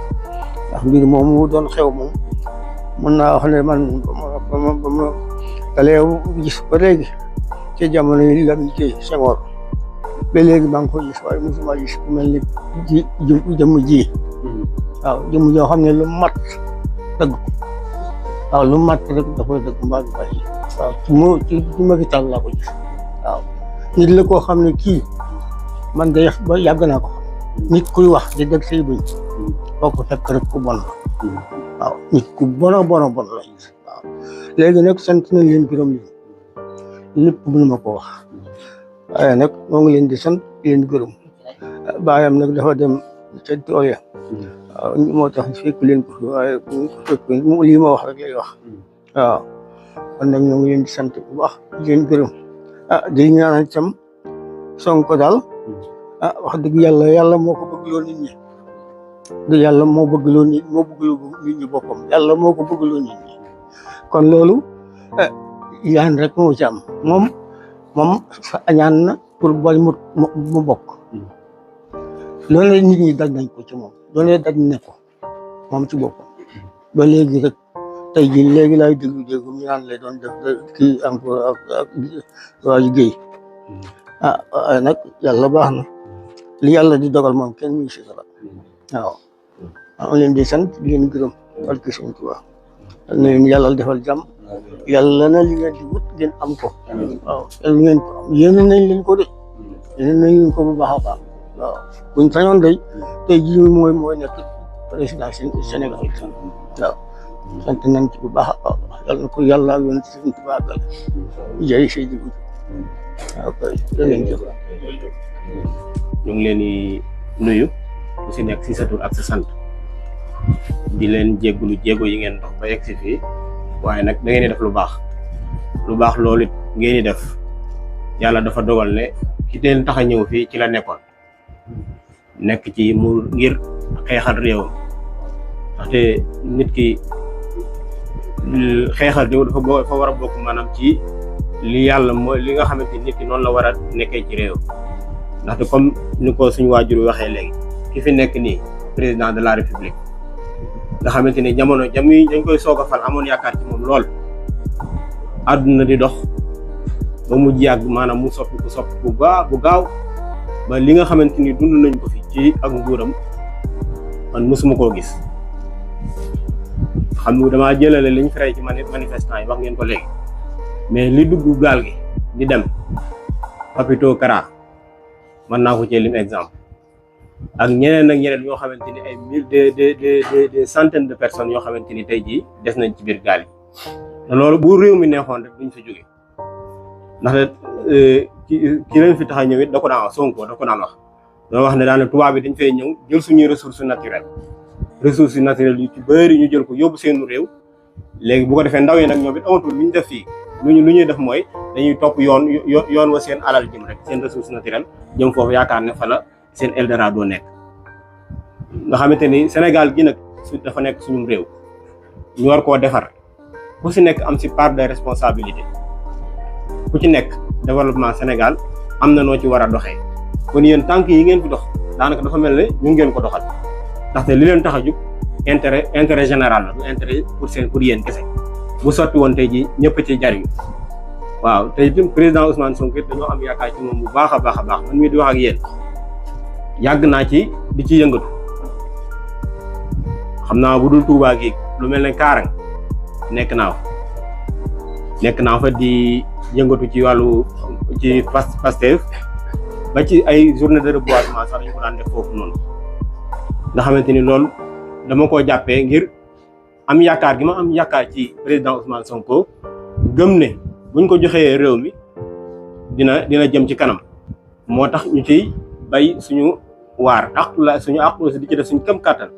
ndax mbir moom mu doon xew moom mën naa wax ne man ba ma dalee gis ba léegi ci jamono yi Lamine Gueye Senghor ba léegi maa ngi koy gis waaye mosuma gis ku mel ni jëmm ji waaw jëmm joo xam ne lu mat dëgg waaw lu mat rek dafay dëgg mbaa du bàyyi waaw ci ma gi tàll laa ko gis waaw nit la koo xam ne kii man de ba yàgg naa ko nit kuy wax di dëgg say bëñ boo ko fekk rek ku bon waaw nit ku bon la gis waaw léegi nag sant nañ leen gërëm leen lépp mënu ma ko wax waaye nag moo ngi leen di sant leen gërëm baayam nag dafa dem ca tool ya waaw moo tax fekk leen ko fi waaye fekk lii ma wax rek lay wax waaw kon nag ñoo ngi leen di sant bu baax di leen gërëm di ñaanal itam Sonko daal wax dëgg yàlla moo ko bëggloo nit ñi du yàlla moo bëggloo nit ñi boppam yàlla moo ko bëggloo nit ñi kon loolu yaan rek moo ci am moom añaan na pour bañ mu bokk loolu nit ñi daj nañ ko ci moom loolu daj ne ko moom ci boppam ba léegi rek tey jii léegi laay déglu ñu naan lay doon def kii encore ak waa Guèye waaye nag yàlla baax na li yàlla di dogal moom kenn mu si dara waaw maa leen di sant di leen gërëm barke Sëñ Tuubaa na leen yàlla defal jàmm yàlla na li ngeen di wut ngeen am ko waaw yàlla ngeen ko am yéene nañ leen ko de yéene nañ leen ko bu baax a baax waaw buñ sañoon day tey jii mooy nekk président Sénégal waaw sant nañ ci bu baax a baax yàlla na ko yàlla ak yoon Sëñ Tuubaa gal jëy say di waaw kay ngeen jëf ñu ngi leen di nuyu ku si nekk si sa tur ak sa sant di leen jéggulu jéego yi ngeen dox ba yegg si fii waaye nag da ngeen di def lu baax loolu it ngeen di def yàlla dafa dogal ne ki teen tax a ñëw fii ci la nekkoon nekk ci mu ngir xeexal réewam ndaxte nit ki xeexal réew dafa war a bokk maanaam ci li yàlla mooy li nga xamante nit ki noonu la war a nekkee ci réew ndaxte comme ni ko suñu waajur wi waxee léegi ki fi nekk nii président de la république nga xamante ni jamono dañ koy soog a fal amoon yaakaar ci moom lool àdduna di dox ba mu yàgg maanaam mu soppi bu gaaw ba li nga xamante ni dund nañ ko fi ci ak nguuram man mosuma koo gis xam nga damaa jëlale liñ fere ci manifestant yi wax ngeen ko léegi mais li dugg gaal gi di dem Papito Kara mën naa ko ci lim exemple ak ñeneen yoo xamante ni ay des centaines de personnes yoo xamante ni tey jii des nañ ci biir gaal yi te loolu bu réew mi neexoon rek duñ fa jóge ndax ki leen fi tax a ñëw it da ko daan wax Sonko da ko daan wax doo wax ne daanaka tubaab bi dañ fay ñëw jël suñuy ressources naturelles yu ci bëri ñu jël ko yóbbu seenu réew léegi bu ko defee ndaw yi nag ñoom it amatul lu ñu def fii lu ñuy def mooy dañuy topp yoon wa seen alal jëm rek seen ressources naturelles jëm foofu yaakaar ne fa la seen Eldorado nekk nga xamante ni Sénégal gi nag dafa nekk suñu réew ñu war koo defar ku si nekk am si part de responsabilité ku ci nekk développement Sénégal am na noo ci war a doxee kon yéen tànk yi ngeen fi dox daanaka dafa mel ne ñu ngeen ko doxal ndaxte li leen tax a jug intérêt général la du intérêt pour yéen kese bu sotti woon tey ji ñëpp ci jariñu waaw tey itam président Ousmane Sonko dañoo am yaakaar ci moom bu baax a baax man mii di wax ak yéen yàgg naa ci di ci yëngatu xam naa bu dul Touba gi lu mel ne Kaarang nekk naa fa di yëngatu ci wàllu ci Pastef ba ci ay journée de reboisement sax dañu ko daan def foofu noonu nga xamante ni loolu dama koo jàppee ngir am yaakaar gi ma am yaakaar ci président Ousmane Sonko gëm ne buñ ko joxee réew mi dina jëm ci kanam moo tax ñu ciy bay suñu waar suñu àq di ci def suñu këm kàttan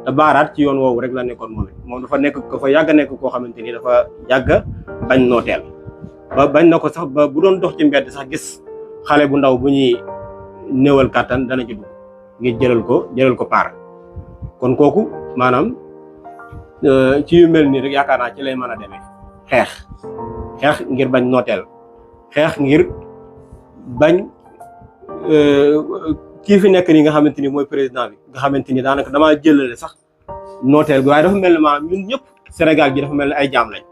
te baaraat ci yoon woowu rek la nekkoon moom dafa yàgg a nekk koo xamante ni dafa yàgg bañ nooteel ba bañ na ko sax ba bu doon dox ci mbedd sax gis xale bu ndaw bu ñuy néewal kàttan dana ci dugg ngir jëlal ko paar kon kooku maanaam ci yu mel nii rek yaakaar naa ci lay mën a demee xeex ngir bañ nooteel xeex ngir bañ kii fi nekk nii nga xamante ni mooy président bi nga xamante ni daanaka damaa jëlale sax nooteel bi waaye dafa mel ne maanaam ñun ñëpp Sénégal gi dafa mel ne ay jaam lañ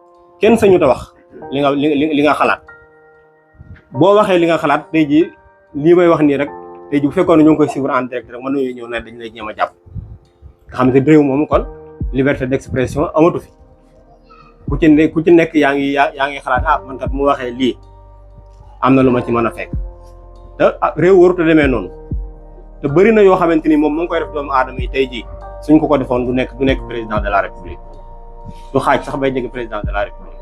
kenn sañu ta wax li nga xalaat boo waxee li nga xalaat tey jii lii may wax nii rek tey jii bu fekkoon ne ñoo ngi koy suivre en direct rek mën nañu ñëw ne dañ lay jéem a jàpp nga xam ne réew moom kon liberté d'expression amatu fi ku ci nekk yaa ngi xalaat man kat mu waxee lii am na lu ma ci mën a fekk te réew warut a demee noonu te bëri na yoo xamante ni moom mu ngi koy def doomu aadama yi tey jii suñ ko defoon du nekk président de la république du xaaj sax bay jege président de la république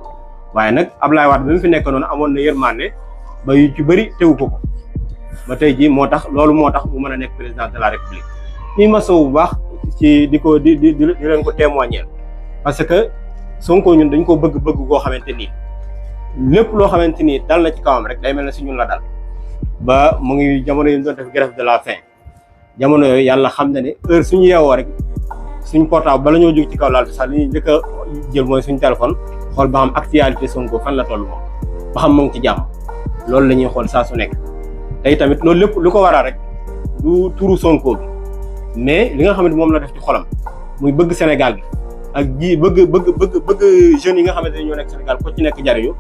waaye nag Ablaye Wade bi mu fi nekk noonu amoon na yërmande ba yu ci bëri tewu ko ba tey jii moo tax mu mën a nekk président de la république ñuy masawu bu baax ci di leen ko témoigner parce que Sonko ñun dañ ko bëgg goo xamante ni lépp loo xamante ni dal na ci kawam rek day mel ne si ñun la dal ba mu ngi jamono yi ñu doon def grève de la faim jamono yooyu yàlla xam na ne heure suñu yeewoo rek suñ portable bala ñoo jóg ci kaw laal bi sax li ñuy njëkk a jël mooy suñu téléphone xool ba xam actualité Sonko fan la toll moom ba xam mu ngi ci jàmm loolu la ñuy xool saa su nekk tey tamit loolu lépp lu ko waral rek du turu Sonko bi mais li nga xamante moom la def ci xolam muy bëgg Sénégal bi ak ji bëgg jeunes yi nga xamante ne ñoo nekk Sénégal ko ci nekk jariñu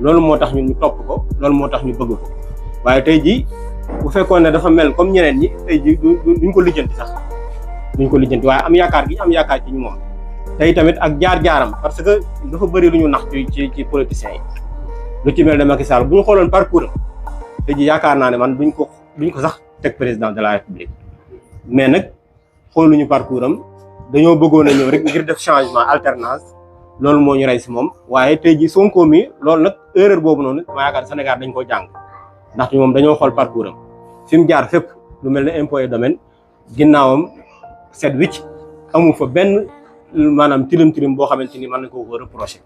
loolu moo tax ñu topp ko loolu moo tax ñu bëgg ko waaye tey jii bu fekkoon ne dafa mel comme ñeneen ñi tey jii duñ ko lijjanti sax duñ ko lijjanti waaye am yaakaar gi am yaakaar ci ñu moom tey tamit ak jaar-jaaram parce que dafa bëri lu ñu nax ci politiciens yi lu ci mel ne Macky Sall bu ñu xooloon parcours am tey jii yaakaar naa ne man duñ ko sax teg président de la République mais nag xooluñu parcours am dañoo bëggoon a ñëw rek ngir def changement alternance loolu moo ñu rey si moom waaye tey jii Sonko mi loolu nag erreur boobu noonu ma yaakaar Sénégal dañ ko jàng ndaxte moom dañoo xool parcours am fi mu jaar fépp lu mel ne impôt et domaine ginnaawam set wicc amul fa benn maanaam tilim boo xamante ni mën na ko reprocher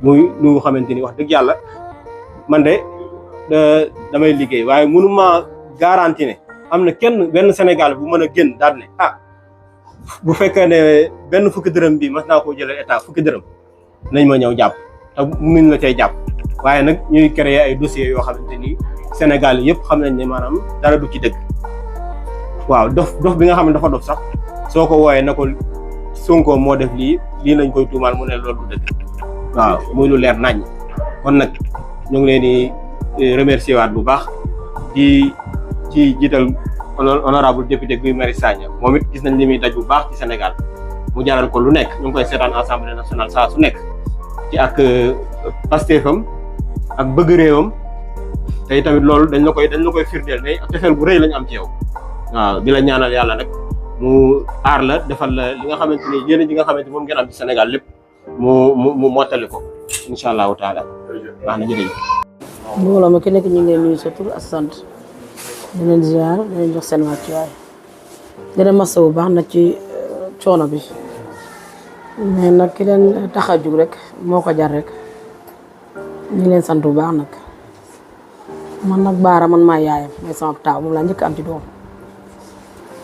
muy lu xamante ni wax dëgg yàlla man de damay liggéey waaye mënuma garanti ne am na benn Sénégal bu mën a génn daal ne bu fekkee ne benn fukki dërëm bi mas naa koo jëlee état fukki dërëm nañ ma ñëw jàpp te mun la cay jàpp waaye nag ñuy créer ay dossiers yoo xamante ni Sénégal yëpp xam nañ ne maanaam dara du ci dëgg waaw dof bi nga xam ne dafa dof sax soo ko wooyee na ko Sonko moo def lii lañ koy tuumaal mu ne loolu du dëgg waaw muy lu leer nañ kon nag ñu ngi leen di remercier waat bu baax di ci jiital honorable député Guy Marius Sagna moom it gis nañ li muy daj bu baax ci Sénégal mu jaral ko lu nekk ñu ngi koy seetaan assemblée nationale saa su nekk ci ak Pastefam ak bëgg réewam tey tamit loolu dañ la koy firndeel ne tefeel bu rëy lañ am ci yow waaw di la ñaanal yàlla nag mu aar la defal la li nga xamante ni yéen ji nga xamante moom ngeen am ci Sénégal lépp mu mottali ko incha allahu taala wax na jërëjëf mbooloo ma ki nekk ñu ngi leen nuyu sa tur ak sant di leen ziar di leen jox seen wàccuwaay di leen massa bu baax nag ci coono bi mais nag ki leen tax a jug rek moo ko jar rek ñu ngi leen sant bu baax nag man nag Baara man maa yaayam mooy sama taaw moom laa njëkk am ci doom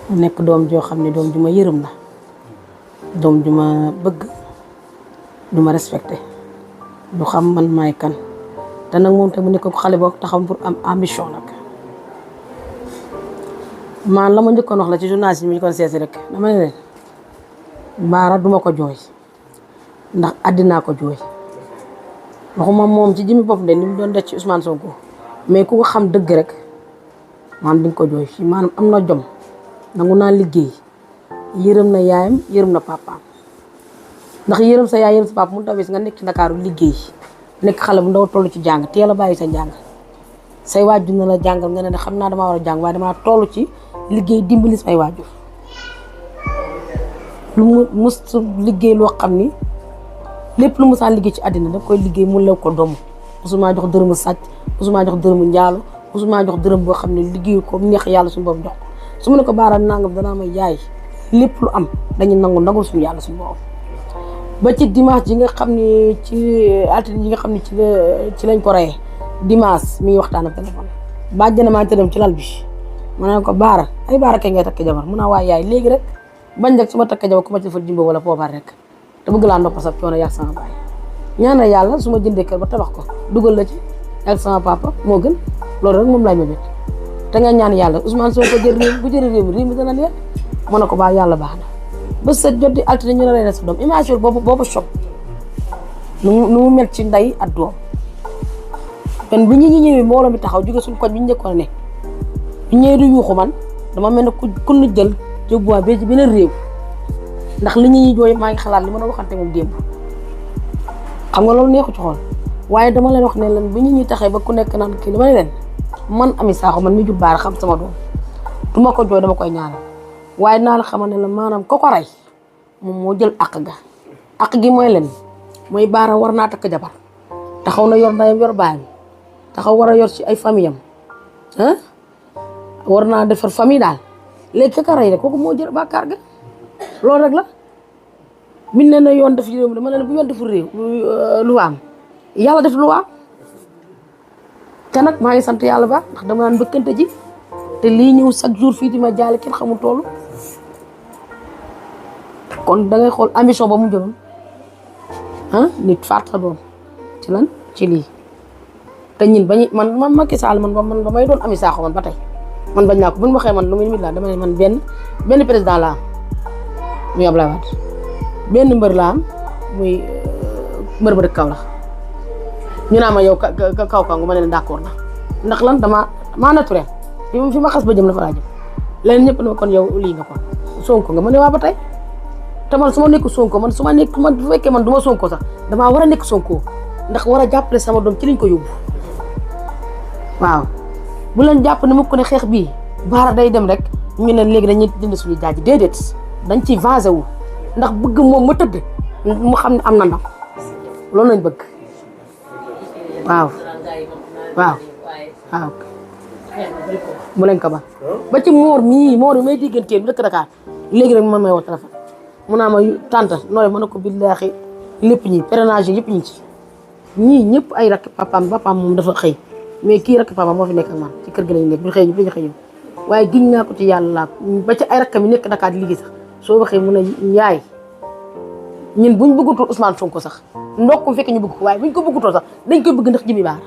mu nekk doom joo xam ne doom ju ma yërëm la doom ju ma bëgg du ma respecté du xam man maay kan te nag moom tamit nekk ko xale boo taxaw pour am ambition nag man la ma njëkkoon wax la ci journaliste yi ñu kon seesi rek dama ne leen Baara duma ko jooy ndax àddinaa ko jooy waxuma moom ci jëmmi bopp de ni mu doon def ci Ousmane Sonko mais ku ko xam dëgg rek man di nga ko jooy fii maanaam am na jom nangu naa liggéey yërëm na yaayam yërëm na papaam ndax yërëm sa yaay yërëm sa papa mu tawee nga nekk ci Ndakaaru liggéey nekk xale bu ndaw toll ci jàng teel a bàyyi sa jàng say waajur na la jàngal nga ne xam naa damaa war a jàng waaye damaa toll ci liggéey dimbali say waajur lu mu mus liggéey loo xam ni lépp lu mu saan liggéey ci àddina daf koy liggéey mu lew ko doom musuma jox dërëmu sàcc musuma jox dërëmu njaalo musuma jox dërëm boo xam ne liggéeyu ko neex yàlla suñu boobu jox ko su ma ne ko Baara nangam danaa may yaay lépp lu am dañu nangul suñu yàlla suñu boobu ba ci dimanche yi nga xam ne ci altine yi nga xam ne ci lañ ko reyee dimanche mi ngi waxtaan ak téléphone bàjjana maa ngi tëddam ci lal bi ma ne ko Baara ay Baara kay ngay takk jabar mun naa waaye yaay léegi rek bañ rek su ma takk jabar ku ma ci defal jimbo wala poobar rek te bëgg laa noppa sax coono yàgg sama baay ñaanal yàlla su ma jëndee kër ba tabax ko dugal la ci ak sama papa moo gën loolu rek moom laay mébét te nga ñaan yàlla Ousmane Sonko jël réew bu jëlee réew mi dana leer mën na ko baax yàlla baax na ba set jot di altine ñu ne rey na sa doom image boobu choc nu mu mel ci ndey ak doom kon bi ñu ñëwee mbooloo mi taxaw jóge suñu koñ bi ñu njëkkoon ne ñu ñëwee du yuuxu man dama mel ne ku ñu jël jóbbuwaat ba ci beneen réew ndax li ñuy jooy maa ngi xalaat li ma doon waxante moom démb xam nga loolu neexu ci xool waaye dama leen wax ne leen bi ñu ñuy taxee ba ku nekk naan kii dama ne leen man Amy Sakho man mi jur Baara xam sama doom du ma ko jooy dama koy ñaanal waaye naa la xamal ne la maanaam ko rey moom moo jël àq ga àq gi mooy leen mooy Baara war naa takk jabar taxaw na yor ndeyam yor baayam taxaw war a yor ci ay famille am war naa defar famille daal léegi ka rey rek kooku moo jël bàkkaar ga loolu rek la min ne na yoon def réew mi dama leen bu yoon deful réew lu am yàlla def lu am te nag maa ngi sant yàlla baax ndax dama naan bëkkante ji te lii ñëw chaque jour fii di ma jaale kenn xamul toolu kon dangay xool ambition ba mu jëloon nit faat sa doom ci lan ci lii te ñin bañu man Macky Sall man ba may doon Amy Sakho man ba tey man bañ naa ko bu ñu waxee man lu muy mit laa dama ne man benn président laa am muy Abdoulaye Wade benn mbër laa am muy mbër ba dëkk Kaolack ñu naa ma yow kaw nga ma ne d'accord na ndax lan maa naturel fi ma xas ba jëm la fa laa jëm leneen ñëpp ne kon yow lii nga kon Sonko nga ma ne waa ba tey te man su ma nekk Sonko man bu fekkee man du ma Sonko sax damaa war a nekk Sonko ndax war a jàppale sama doom ci liñ ko yóbbu waaw bu leen jàpp ne mukk ne xeex bii Baara day dem rek ñu ne léegi dañuy dindi suñu jaaji déedéet dañ ciy vengé wu ndax bëgg moom ma tëdd mu xam ne am na ndam loolu lañ bëgg waaw bu leen ko ba ci moor yi may digganteel bi dëkk Dakar léegi rek ma may woo téléphone mun naa ma tante nooy mën a ko billaahi lépp ñi parrainage yëpp ñu ci ñii ñëpp ay rakk papaam moom dafa xëy mais kii rakk papaam moo fi nekk ak man ci kër gi lañu nekk bu xëy ñu dañu xëy ñëw waaye giñ naa ko ci yàlla ba ci ay rakkam yi nekk Dakar di liggéey sax soo waxee mun a yaay ñun buñ bëggutul Ousmane Sonko sax ndokk fekk ñu bëgg ko waaye buñ ko bëggutoo sax dañ koy bëgg ndax Jimi Baara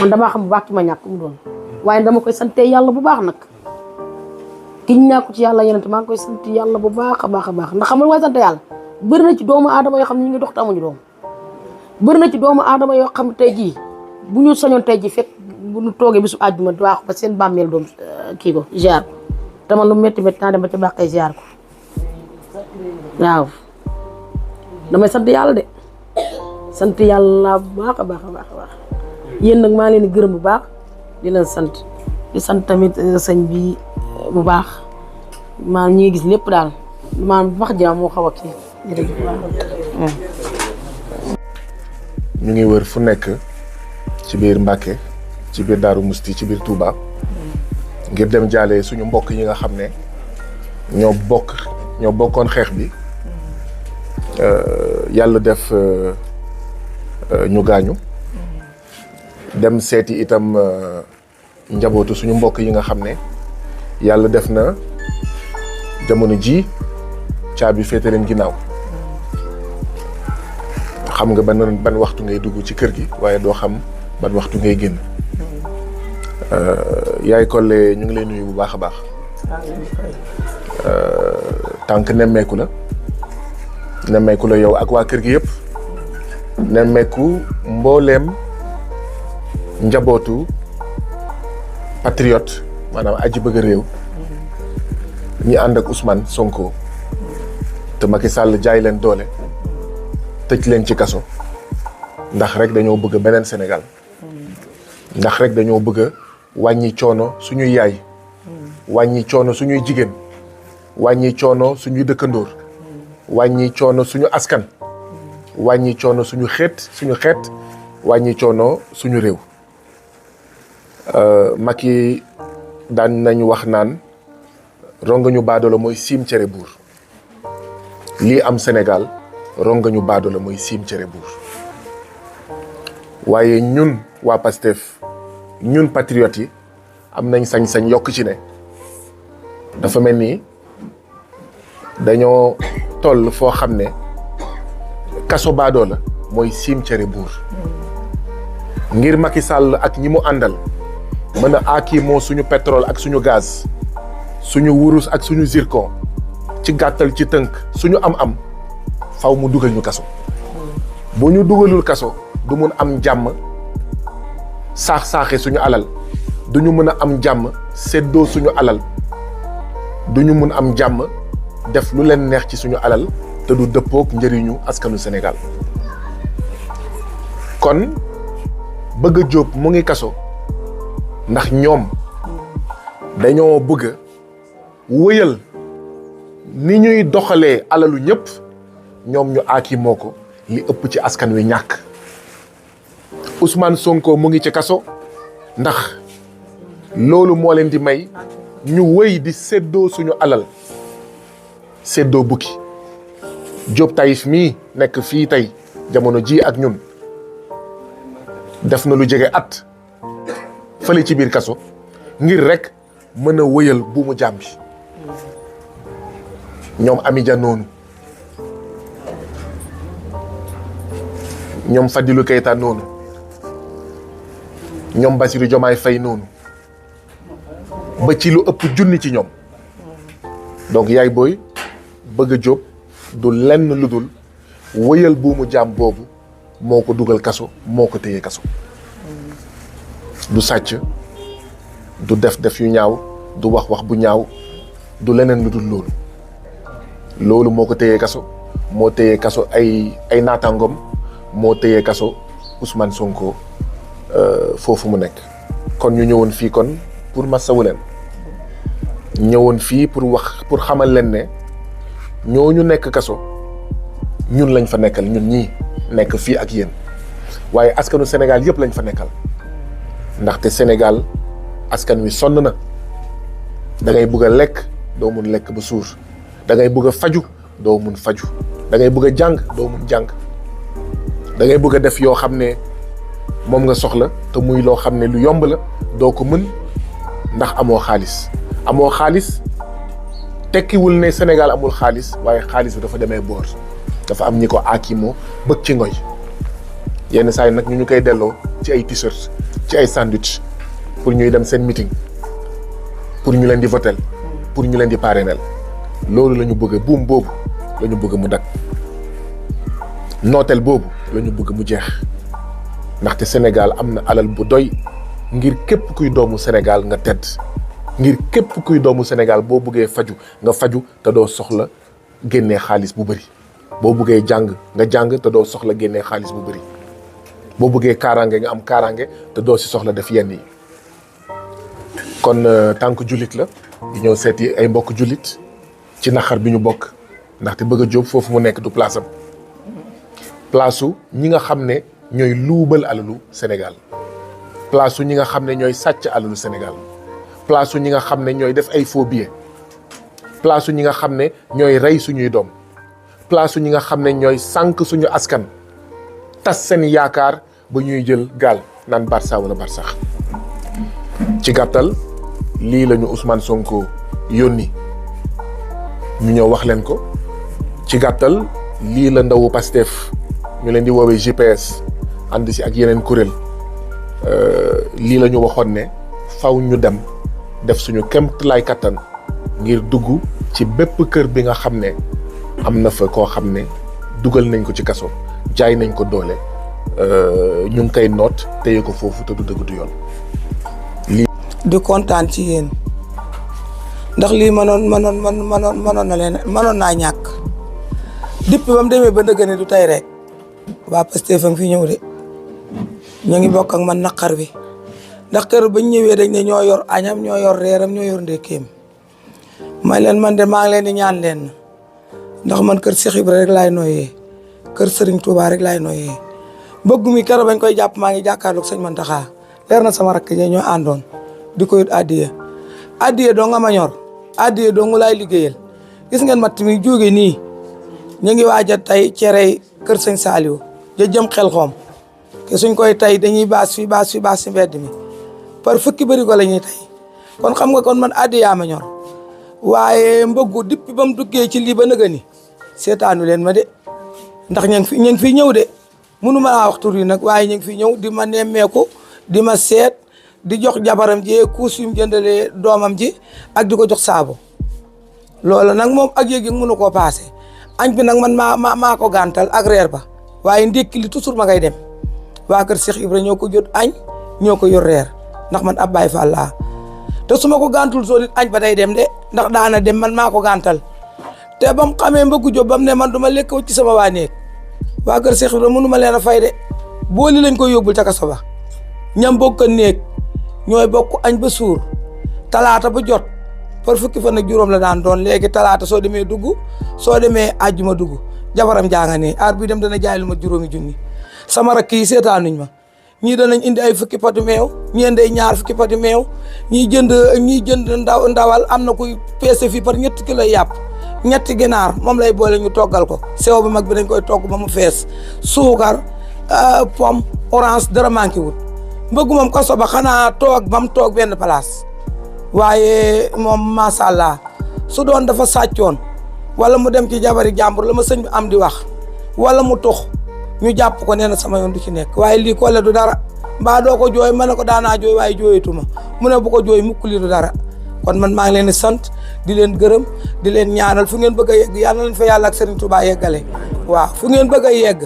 man damaa xam bu baax ki ma ñàkk mu doon waaye dama koy sante yàlla bu baax nag giñ naa ko ci yàlla yeneen maa ngi koy sant yàlla bu baax a baax ndax xam nga waaye sant yàlla bëri na ci doomu aadama yoo xam ne ñu ngi dox te amuñu doom bëri na ci doomu aadama yoo xam ne tey jii bu ñu sañoon tey jii fekk bu ñu toogee bisu àjjuma waax ba seen bàmmeel doom kii ko ziar ko te man lu métti naa dem ba ca bàqee ziar ko waaw damay sant yàlla de sant yàlla bu baax a baax yéen nag maa leen di gërëm bu baax di leen sant di sant tamit sëñ bi bu baax maa ñi gis lépp daal maa wax jaam moo xaw a kii ñu ngi wër fu nekk ci biir Mbàkke ci biir Daaru Musti ci biir Touba ngir dem jaale suñu mbokk yi nga xam ne ñoo bokkoon xeex bi yàlla def ñu gaañu dem seeti itam njabootu suñu mbokk yi nga xam ne yàlla def na jamono ji caabi féete leen ginnaaw xam nga ban waxtu ngay dugg ci kër gi waaye doo xam ban waxtu ngay génn yaay Collé ñu ngi lay nuyu bu baax a baax tànk nemmeeku la yow ak waa kër gi yëpp nemmeeku mbooleem njabootu patriote maanaam aji bëgg réew ñi ànd ak Ousmane Sonko te Macky Sall jaay leen doole tëj leen ci kaso ndax rek dañoo bëgg beneen Sénégal ndax rek dañoo bëgg wàññi coono suñuy yaay wàññi coono suñuy jigéen wàññi coono suñuy dëkkandoor wàññi coono suñu askan wàññi coono suñu xeet wàññi coono suñu réew Macky daan nañu wax naan rongañu baadoolo mooy siim cere buur lii am Sénégal rongañu baadoolo mooy siim cere buur waaye ñun waa Pastef ñun patriotes yi am nañ sañ-sañ yokk ci ne dafa mel ni dañoo toll foo xam ne kaso baadoola mooy siim cere buur ngir Macky Sall ak ñi mu àndal mën a aakimoo suñu pétrole ak suñu gaz suñu wurus ak suñu zircon ci gàttal ci tënk suñu am faw mu dugal ñu kaso bu ñu dugalul kaso du mun am jàmm saax-saaxe suñu alal du ñu mën a am jàmm séddoo suñu alal du ñu mun am jàmm def lu leen neex ci suñu alal te du dëppook njëriñu askanu Sénégal kon Bëgg Jóob mu ngi kaso ndax ñoom dañoo bëgg wëyal ni ñuy doxalee alalu ñëpp ñoom ñu aaki moo ko li ëpp ci askan wi ñàkk Ousmane Sonko mu ngi ci kaso ndax loolu moo leen di may ñu wëy di séddoo suñu alal séddoo bukki Diop Taïf mii nekk fii tey jamono ji ak ñun def na lu jege at fële ci biir kaso ngir rek mën a wëyal buumu jaam bi ñoom Amidia noonu ñoom Fadilou Keita noonu ñoom Bassirou Diomaye Faye noonu ba ci lu ëpp junni ci ñoom donc yaay booy Bëgg Jóob du lenn lu dul wëyal buumu jaam boobu moo ko dugal kaso moo ko téye kaso du sàcc du def yu ñaaw du wax bu ñaaw du leneen lu dul loolu moo ko téye kaso moo téye kaso ay naataangoom moo téye kaso Ousmane Sonko foofu mu nekk kon ñu ñëwoon fii kon pour masawu leen ñëwoon fii pour xamal leen ne ñooñu nekk kaso ñun lañ fa nekkal ñun ñii nekk fii ak yéen waaye askanu Sénégal yëpp lañ fa nekkal ndaxte Sénégal askan wi sonn na da ngay bëgg a lekk doo mun lekk ba suur da ngay bëgg a faju doo mun faju da ngay bëgg a jàng doo mun jàng da ngay bëgg a def yoo xam ne moom nga soxla te muy loo xam ne lu yomb la doo ko mën ndax amoo xaalis tekkiwul ne Sénégal amul xaalis waaye xaalis bi dafa demee boor dafa am ñi ko aakimoo bëgg ci ngoy yenn saa yi nag ñu koy delloo ci ay t-shirt ci ay sandwich pour ñuy dem seen meeting pour ñu leen di votel pour ñu leen di parrainel loolu la ñu bëgg buum boobu la ñu bëgg mu dak nooteel boobu la ñu bëgg mu jeex ndaxte Sénégal am na alal bu doy ngir képp kuy doomu Sénégal nga tedd ngir képp kuy doomu Sénégal boo bëggee faju nga faju te doo soxla génnee xaalis bu bëri boo bëggee jàng nga jàng te doo soxla génnee xaalis bu bëri boo bëggee kaaraange nga am kaaraange te doo si soxla def yenn yi kon tànk jullit la di ñëw seeti ay mbokk jullit ci naxar bi ñu bokk ndaxte Bëgg Jóob foofu mu nekk du place am place u ñi nga xam ne ñooy luubal alalu Sénégal place su ñi nga xam ne ñooy sàcc alalu Sénégal place su ñi nga xam ne ñooy def ay faux billets place su ñi nga xam ne ñooy rey suñuy doom place su ñi nga xam ne ñooy sànq suñu askan tas seen yaakaar ba ñuy jël gaal naan Barça wala Barsax ci gàttal lii la ñu Ousmane Sonko yónni ñu ñëw wax leen ko ci gàttal lii la ndawu Pastef ñu leen di woowee GPS ànd si ak yeneen kuréel lii la ñu waxoon ne faw ñu dem def suñu kemt lay kattan ngir dugg ci bépp kër bi nga xam ne am na fa koo xam ne dugal nañ ko ci kaso jaay nañ ko doole ñu ngi koy noot téye ko foofu te du dëgg du yoon. di kontaan ci yéen ndax lii mënoon na leen mënoon naa ñàkk depuis ba mu demee ba ndëgg ne du tey rek waa Pastef fa fi ñëw de ñu ngi bokk ak man naqar bi ndax kër bañ ñëwee dañ ne ñoo yor añam ñoo yor reeram ñoo yor ndékkeem may leen man de maa ngi leen di ñaan leen ndax man kër Cheikh Ibra rek laay nooyee kër Serigne Touba rek laay nooyee bëgg mi kër bañ koy jàpp maa ngi jàkkaarloog sëñ Mantaxa leer na sama rakk ñoo àndoon di ko yut addiya doo nga ma ñor addiya doo nga laay liggéeyal gis ngeen matt mi jóge nii ñu ngi waaj a tey cerey kër sëñ Saliou ja jëm xel xoom te suñ koy tey dañuy baas fi si mbedd mi par fukki bëri ko la ñuy tey kon xam nga kon man addiyaa ma ñor waaye mbëggu depuis ba mu duggee ci lii ba nëga ni seetaanu leen ma de ndax ñu ngi fi ñëw de mënu ma laa wax tur yi nag waaye ñu ngi fi ñëw di ma nemmeeku di ma seet di jox jabaram ji kuus yu mu jëndalee doomam ji ak di ko jox saabu loolu nag moom ak yéeg mënu koo paase añ bi nag man maa ko gàntal ak reer ba waaye ndékki li toujours ma ngay dem waa kër Cheikh Ibra ñoo ko jot añ ñoo ko yor reer ndax man ab Baay Faal laa te su ma ko gàntul soo nit añ ba day dem de ndax daana dem man maa ko gàntal te ba mu xamee mbëggu jóg ba mu ne man du ma lekk ci sama waa néeg waa kër Cheikh Ibra mënu ma leen a fay de booli lañ koy yóbbul ca kaso ba ñam bokk néeg ñooy bokk añ ba suur talaata ba jot par fukki fan ak juróom la daan doon léegi talaata soo demee dugg soo demee àjjuma dugg jabaram jaa ne aar bi dem dana jaay lu ma 5 junni sama rakk yi seetaanuñ ma ñii danañ indi ay fukki patu meew ñii day ñaar fukki patu meew ñii jënd ndawal am na kuy peese fii par 7 kilo yàpp 3 ginaar moom lay boole ñu toggal ko sew bu mag bi dañ koy togg ba mu fees suukar pomme orange dara manqué wut mbëggu moom kaso ba xanaa toog ba mu toog benn place waaye moom macha allah su doon dafa sàccoon wala mu dem ci jabari jàmbur la ma sëñ bi am di wax wala mu tux ñu jàpp ko nee na sama yoon du ci nekk waaye lii ko le du dara mbaa doo ko jooy ma ne ko daanaa jooy waaye jooyatuma mu ne bu ko jooy mukk lii du dara kon man maa ngi leen di sant di leen gërëm di leen ñaanal fu ngeen bëgg a yegg yàlla leen fa yàlla ak Serigne Touba yeggale waaw fu ngeen bëgg a yegg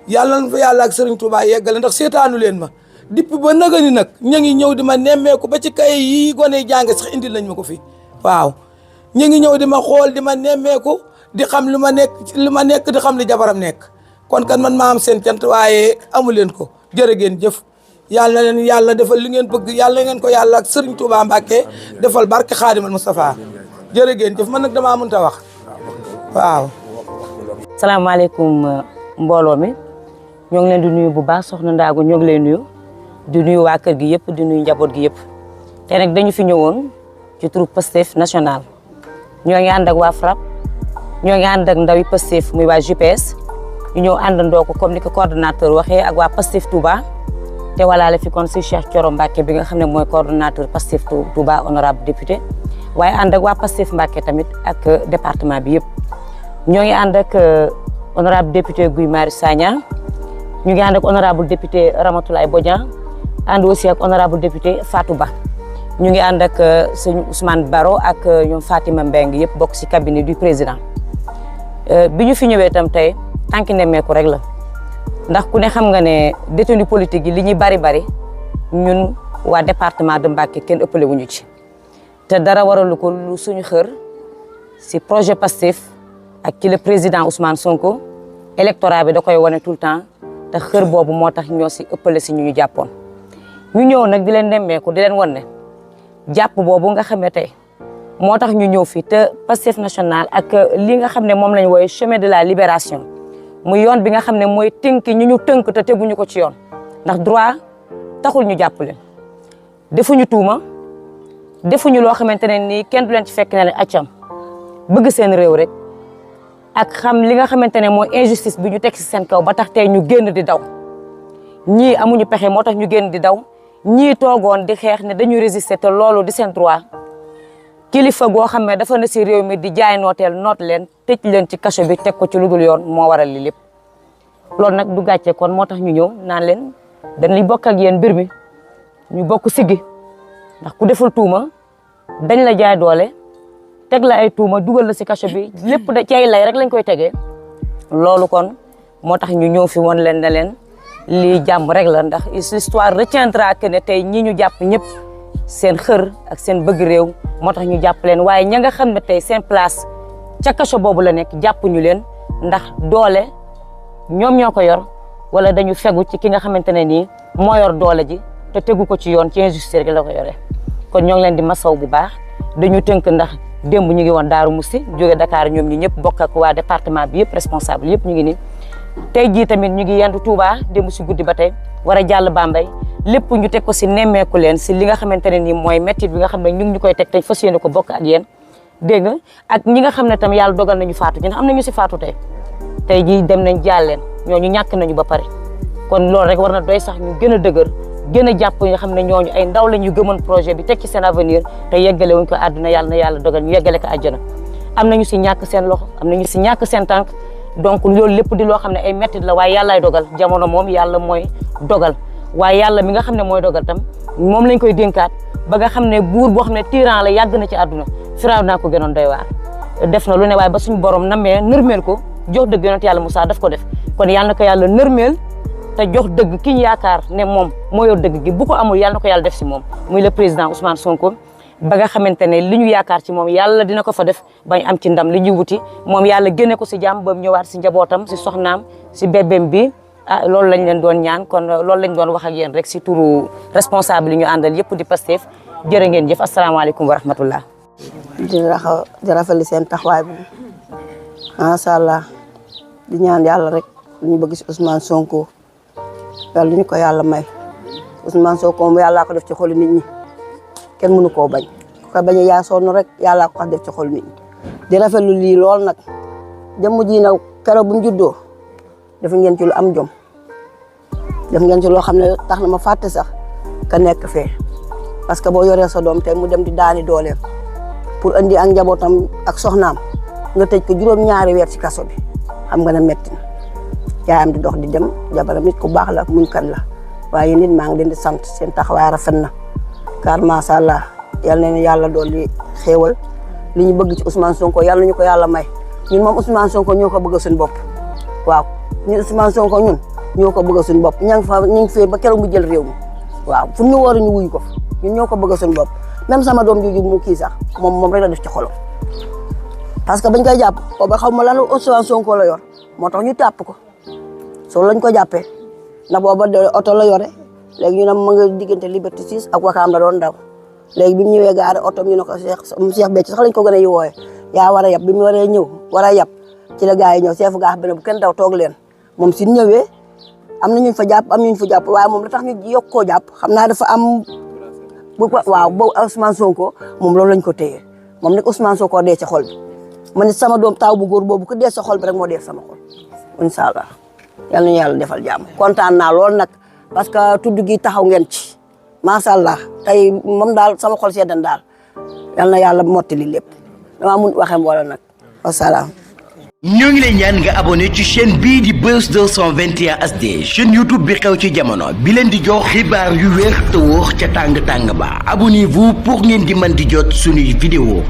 yàlla leen fa yàlla ak Serigne Touba yeggale ndax seetaanu leen ma depuis ba naga ni nag ñu ngi ñëw di ma nemmeeku ba ci kay yi gone jànge sax indil nañ ma ko fi waaw ñu ngi ñëw di ma xool di ma nemmeeku di xam lu ma nekk di xam li jabaram nekk kon kan man maa am seen cant waaye amu leen ko jërë ngeen jëf yàlla na leen yàlla defal li ngeen bëgg yàlla ngeen ko yàlla ak Serigne Touba Mbacke defal barke Xaadimal Moustapha jërë ngeen jëf man nag damaa mënta wax waaw. salaamaaleykum mbooloo mi ñoo ngi leen di nuyu bu baax soxna Ndaago ñoo ngi lay nuyu di nuyu waa kër gi yëpp di nuyu njaboot gi yëpp te nag dañu fi ñëwoon ci turu Pastef national ñoo ngi ànd ak waa FRAPP ñoo ngi ànd ak ndawi Pastef muy waa GPS ñu ñëw àndandoo ko comme ni ko coordonnateur waxee ak waa Pastef Touba te walaale fi kon si Cheikh Thioro Mbacke bi nga xam ne mooy coordonnateur Pastef Touba honorable député waaye ànd ak waa Pastef Mbacke tamit ak département bi yëpp ñoo ngi ànd ak honorable député Guy Marius Sagna ñu ngi ànd ak honorable député Ramatoulaye Bodian ànd aussi ak honorable député Fatou Ba ñu ngi ànd ak sëñ Ousmane Baro ak ñoom Fatima Mbengue yëpp bokk ci cabinet du président bi ñu fi ñëwee itam tey tànki nemmeeku rek la ndax ku ne xam nga ne détenu politique yi li ñuy bari ñun waa département de Mbacké kenn ëppale wuñu ci te dara waralu ko lu suñu xër ci projet Pastef ak ci le président Ousmane Sonko électorat bi da koy wane tout le temps te xër boobu moo tax ñoo ci ëppale ci ñu jàppoon ñu ñëw nag di leen nemmeeku di leen wan ne jàpp boobu nga xam ne tey moo tax ñu ñëw fii te Pastef national ak li nga xam ne moom lañ wooye chemin de la libération muy yoon bi nga xam ne mooy tënk ñu tënk te teguñu ko ci yoon ndax droit taxul ñu jàpp leen defuñu tuuma defuñu loo xamante ne nii kenn du leen ci fekk ne leen accam bëgg seen réew rek ak xam li nga xamante ne mooy injustice bi ñu teg ci seen kaw ba tax tey ñu génn di daw ñii amuñu pexe moo tax ñu génn di daw ñii toogoon di xeex ne dañuy résister te loolu di seen droit kilifa goo xam ne dafa ne si réew mi di jaay nooteel noot leen tëj leen ci kaso bi teg ko ci lu dul yoon moo waral li lépp loolu nag du gàcce kon moo tax ñu ñëw naan leen dañuy bokk ak yéen mbir mi ñu bokk siggi ndax ku deful tuuma dañ la jaay doole teg la ay tuuma dugal la si kaso bi lépp da ci ay lay rek lañ koy tegee loolu kon moo tax ñu ñëw fi woon leen ne leen lii jàmm rek la ndax l'histoire retiendra que ne tey ñi ñu jàpp ñëpp seen xër ak seen bëgg réew moo tax ñu jàpp leen waaye ña nga xam ne tey seen place ca kaso boobu la nekk jàppuñu leen ndax doole ñoom ñoo ko yor wala dañu fegu ci ki nga xamante ne nii moo yor doole ji te tegu ko ci yoon ci injustice rek la ko yoree kon ñoo ngi leen di masaw bu baax dañu tënk ndax démb ñu ngi woon Daaru Musti jóge Dakar ñoom ñi ñëpp bokk ak waa département bi yëpp responsable yëpp ñu ngi nii tey jii tamit ñu ngi yendu Touba démb si guddi ba tey war a jàll Bambey lépp ñu teg ko si nemmeeku leen si li nga xamante ne nii mooy métti bi nga xam ne ñu ngi ñu koy teg tey fas yéene ko bokk ak yéen dégg nga ak ñi nga xam ne tam yàlla dogal nañu faatu ñi am nañu si faatu tey jii dem nañ jàll leen ñooñu ñàkk nañu ba pare kon loolu rek war na doy sax ñu gën a dëgër gën a jàpp nga xam ne ñooñu ay ndaw la ñu gëmoon projet bi teg ci seen avenir te yeggale wuñ ko àdduna yàlla na yàlla dogal ñu yeggale ko àjjana am nañu si ñàkk seen loxo am nañu si ñàkk seen tànk donc loolu lépp di loo xam ne ay métti la waaye yàllaay dogal jamono moom yàlla mooy dogal waaye yàlla mi nga xam ne mooy dogal tam moom lañ koy dénkaat ba nga xam ne buur boo xam ne tyran la yàgg na ci àdduna firaaw naa ko gënoon doy waar def na lu ne waaye ba suñu borom namee nërmeel ko jox dëgg yonent yàlla Moussa daf ko def kon yàlla na ko yàlla nërmeel te jox dëgg ki ñu yaakaar ne moom moo yor dëgg gi bu ko amul yàlla na ko yàlla def si moom muy le président Ousmane Sonko ba nga xamante ne li ñu yaakaar ci moom yàlla dina ko fa def bañ am ci ndam li ñuy wuti moom yàlla génne ko si jàmm ba mu ñëwaat si njabootam si soxnaam si bébém bi ah loolu lañ leen doon ñaan kon loolu lañ doon wax ak yéen rek si turu responsable yi ñu àndal yëpp di Pastef jërë ngeen jëf asalaamaaleykum wa rahmatullah di rafetlu seen taxawaay bi macha allah di ñaan yàlla rek lu ñu bëgg si Ousmane Sonko yàlla lu ñu ko yàlla may Ousmane Sonko moom yàllaa ko def ci xolu nit ñi kenn mënu koo bañ ku ko bañ a yaa sonn rek yàllaa ko def ci xolu nit ñi di rafetlu lii lool nag jëmm ji nag keroog bu mu juddoo def ngeen ci lu am jom def ngeen ci loo xam ne tax na ma fàtte sax ka nekk fee parce que boo yoree sa doom tey mu dem di daani dooleem pour andi ak njabootam ak soxnaam nga tëj ko juróom-ñaari weer ci kaso bi xam nga ne metti na yaayam di dox di dem jabaram nit ku baax la muñ kan la waaye nit maa ngi leen di sant seen taxawaay rafet na car macha allah yal na yàlla dolli xéewal li ñu bëgg ci Ousmane Sonko yal nañu ko yàlla may ñun moom Ousmane Sonko ñoo ko bëgg suñu bopp waaw ñun Ousmane Sonko ñun ñoo ko bëgg suñu bopp ñu ngi fee ba keroog mu jël réew mi waaw fu ñu war a ñu wuyu ko ñun ñoo ko bëgg suñu bopp même sama doom jooju mu kii sax moom rek la def ci xolam parce que bañ koy jàpp ko ba xaw ma lan Ousmane Sonko la yor moo tax ñu tàpp ko soo lañ ko jàppee ndax booba oto la yore léegi ñu ne ma nga diggante Liberté 6 ak Wakaam la doon daw léegi bi mu ñëwee gaare oto ñu ne ko Cheikh Béthio sax lañ ko gën a yi wooye yaa war a yab bi mu waree ñëw war a yab ci la gars yi ñëw chef gaax bi ne bu kenn daw toog leen moom si ñëwee am na ñu fa jàpp am ñu fa jàpp waaye moom la tax ñu yokk koo jàpp xam naa dafa am bu waaw boobu Ousmane Sonko moom loolu lañ ko téye moom nag Ousmane Sonko dee ci xol bi man sama doom taw bu góor boobu ko dee sa xol bi rek moo dee sama xol incha allah yal nañu yàlla defal jàmm kontaan naa lool nag parce que tudd gi taxaw ngeen ci macha allah tey moom daal sama xol seddan daal yal na yàlla mottali lépp damaa mun waxee mbooloo nag wasalaam. ñoo ngi lay ñaan nga abonné ci chaîne bii di Buzz 221 HD chaîne YouTube bi xew ci jamono bi leen di jox xibaar yu wér te wóor ca tàng tàng ba abonnez-vous pour ngeen di mën di jot suñuy vidéo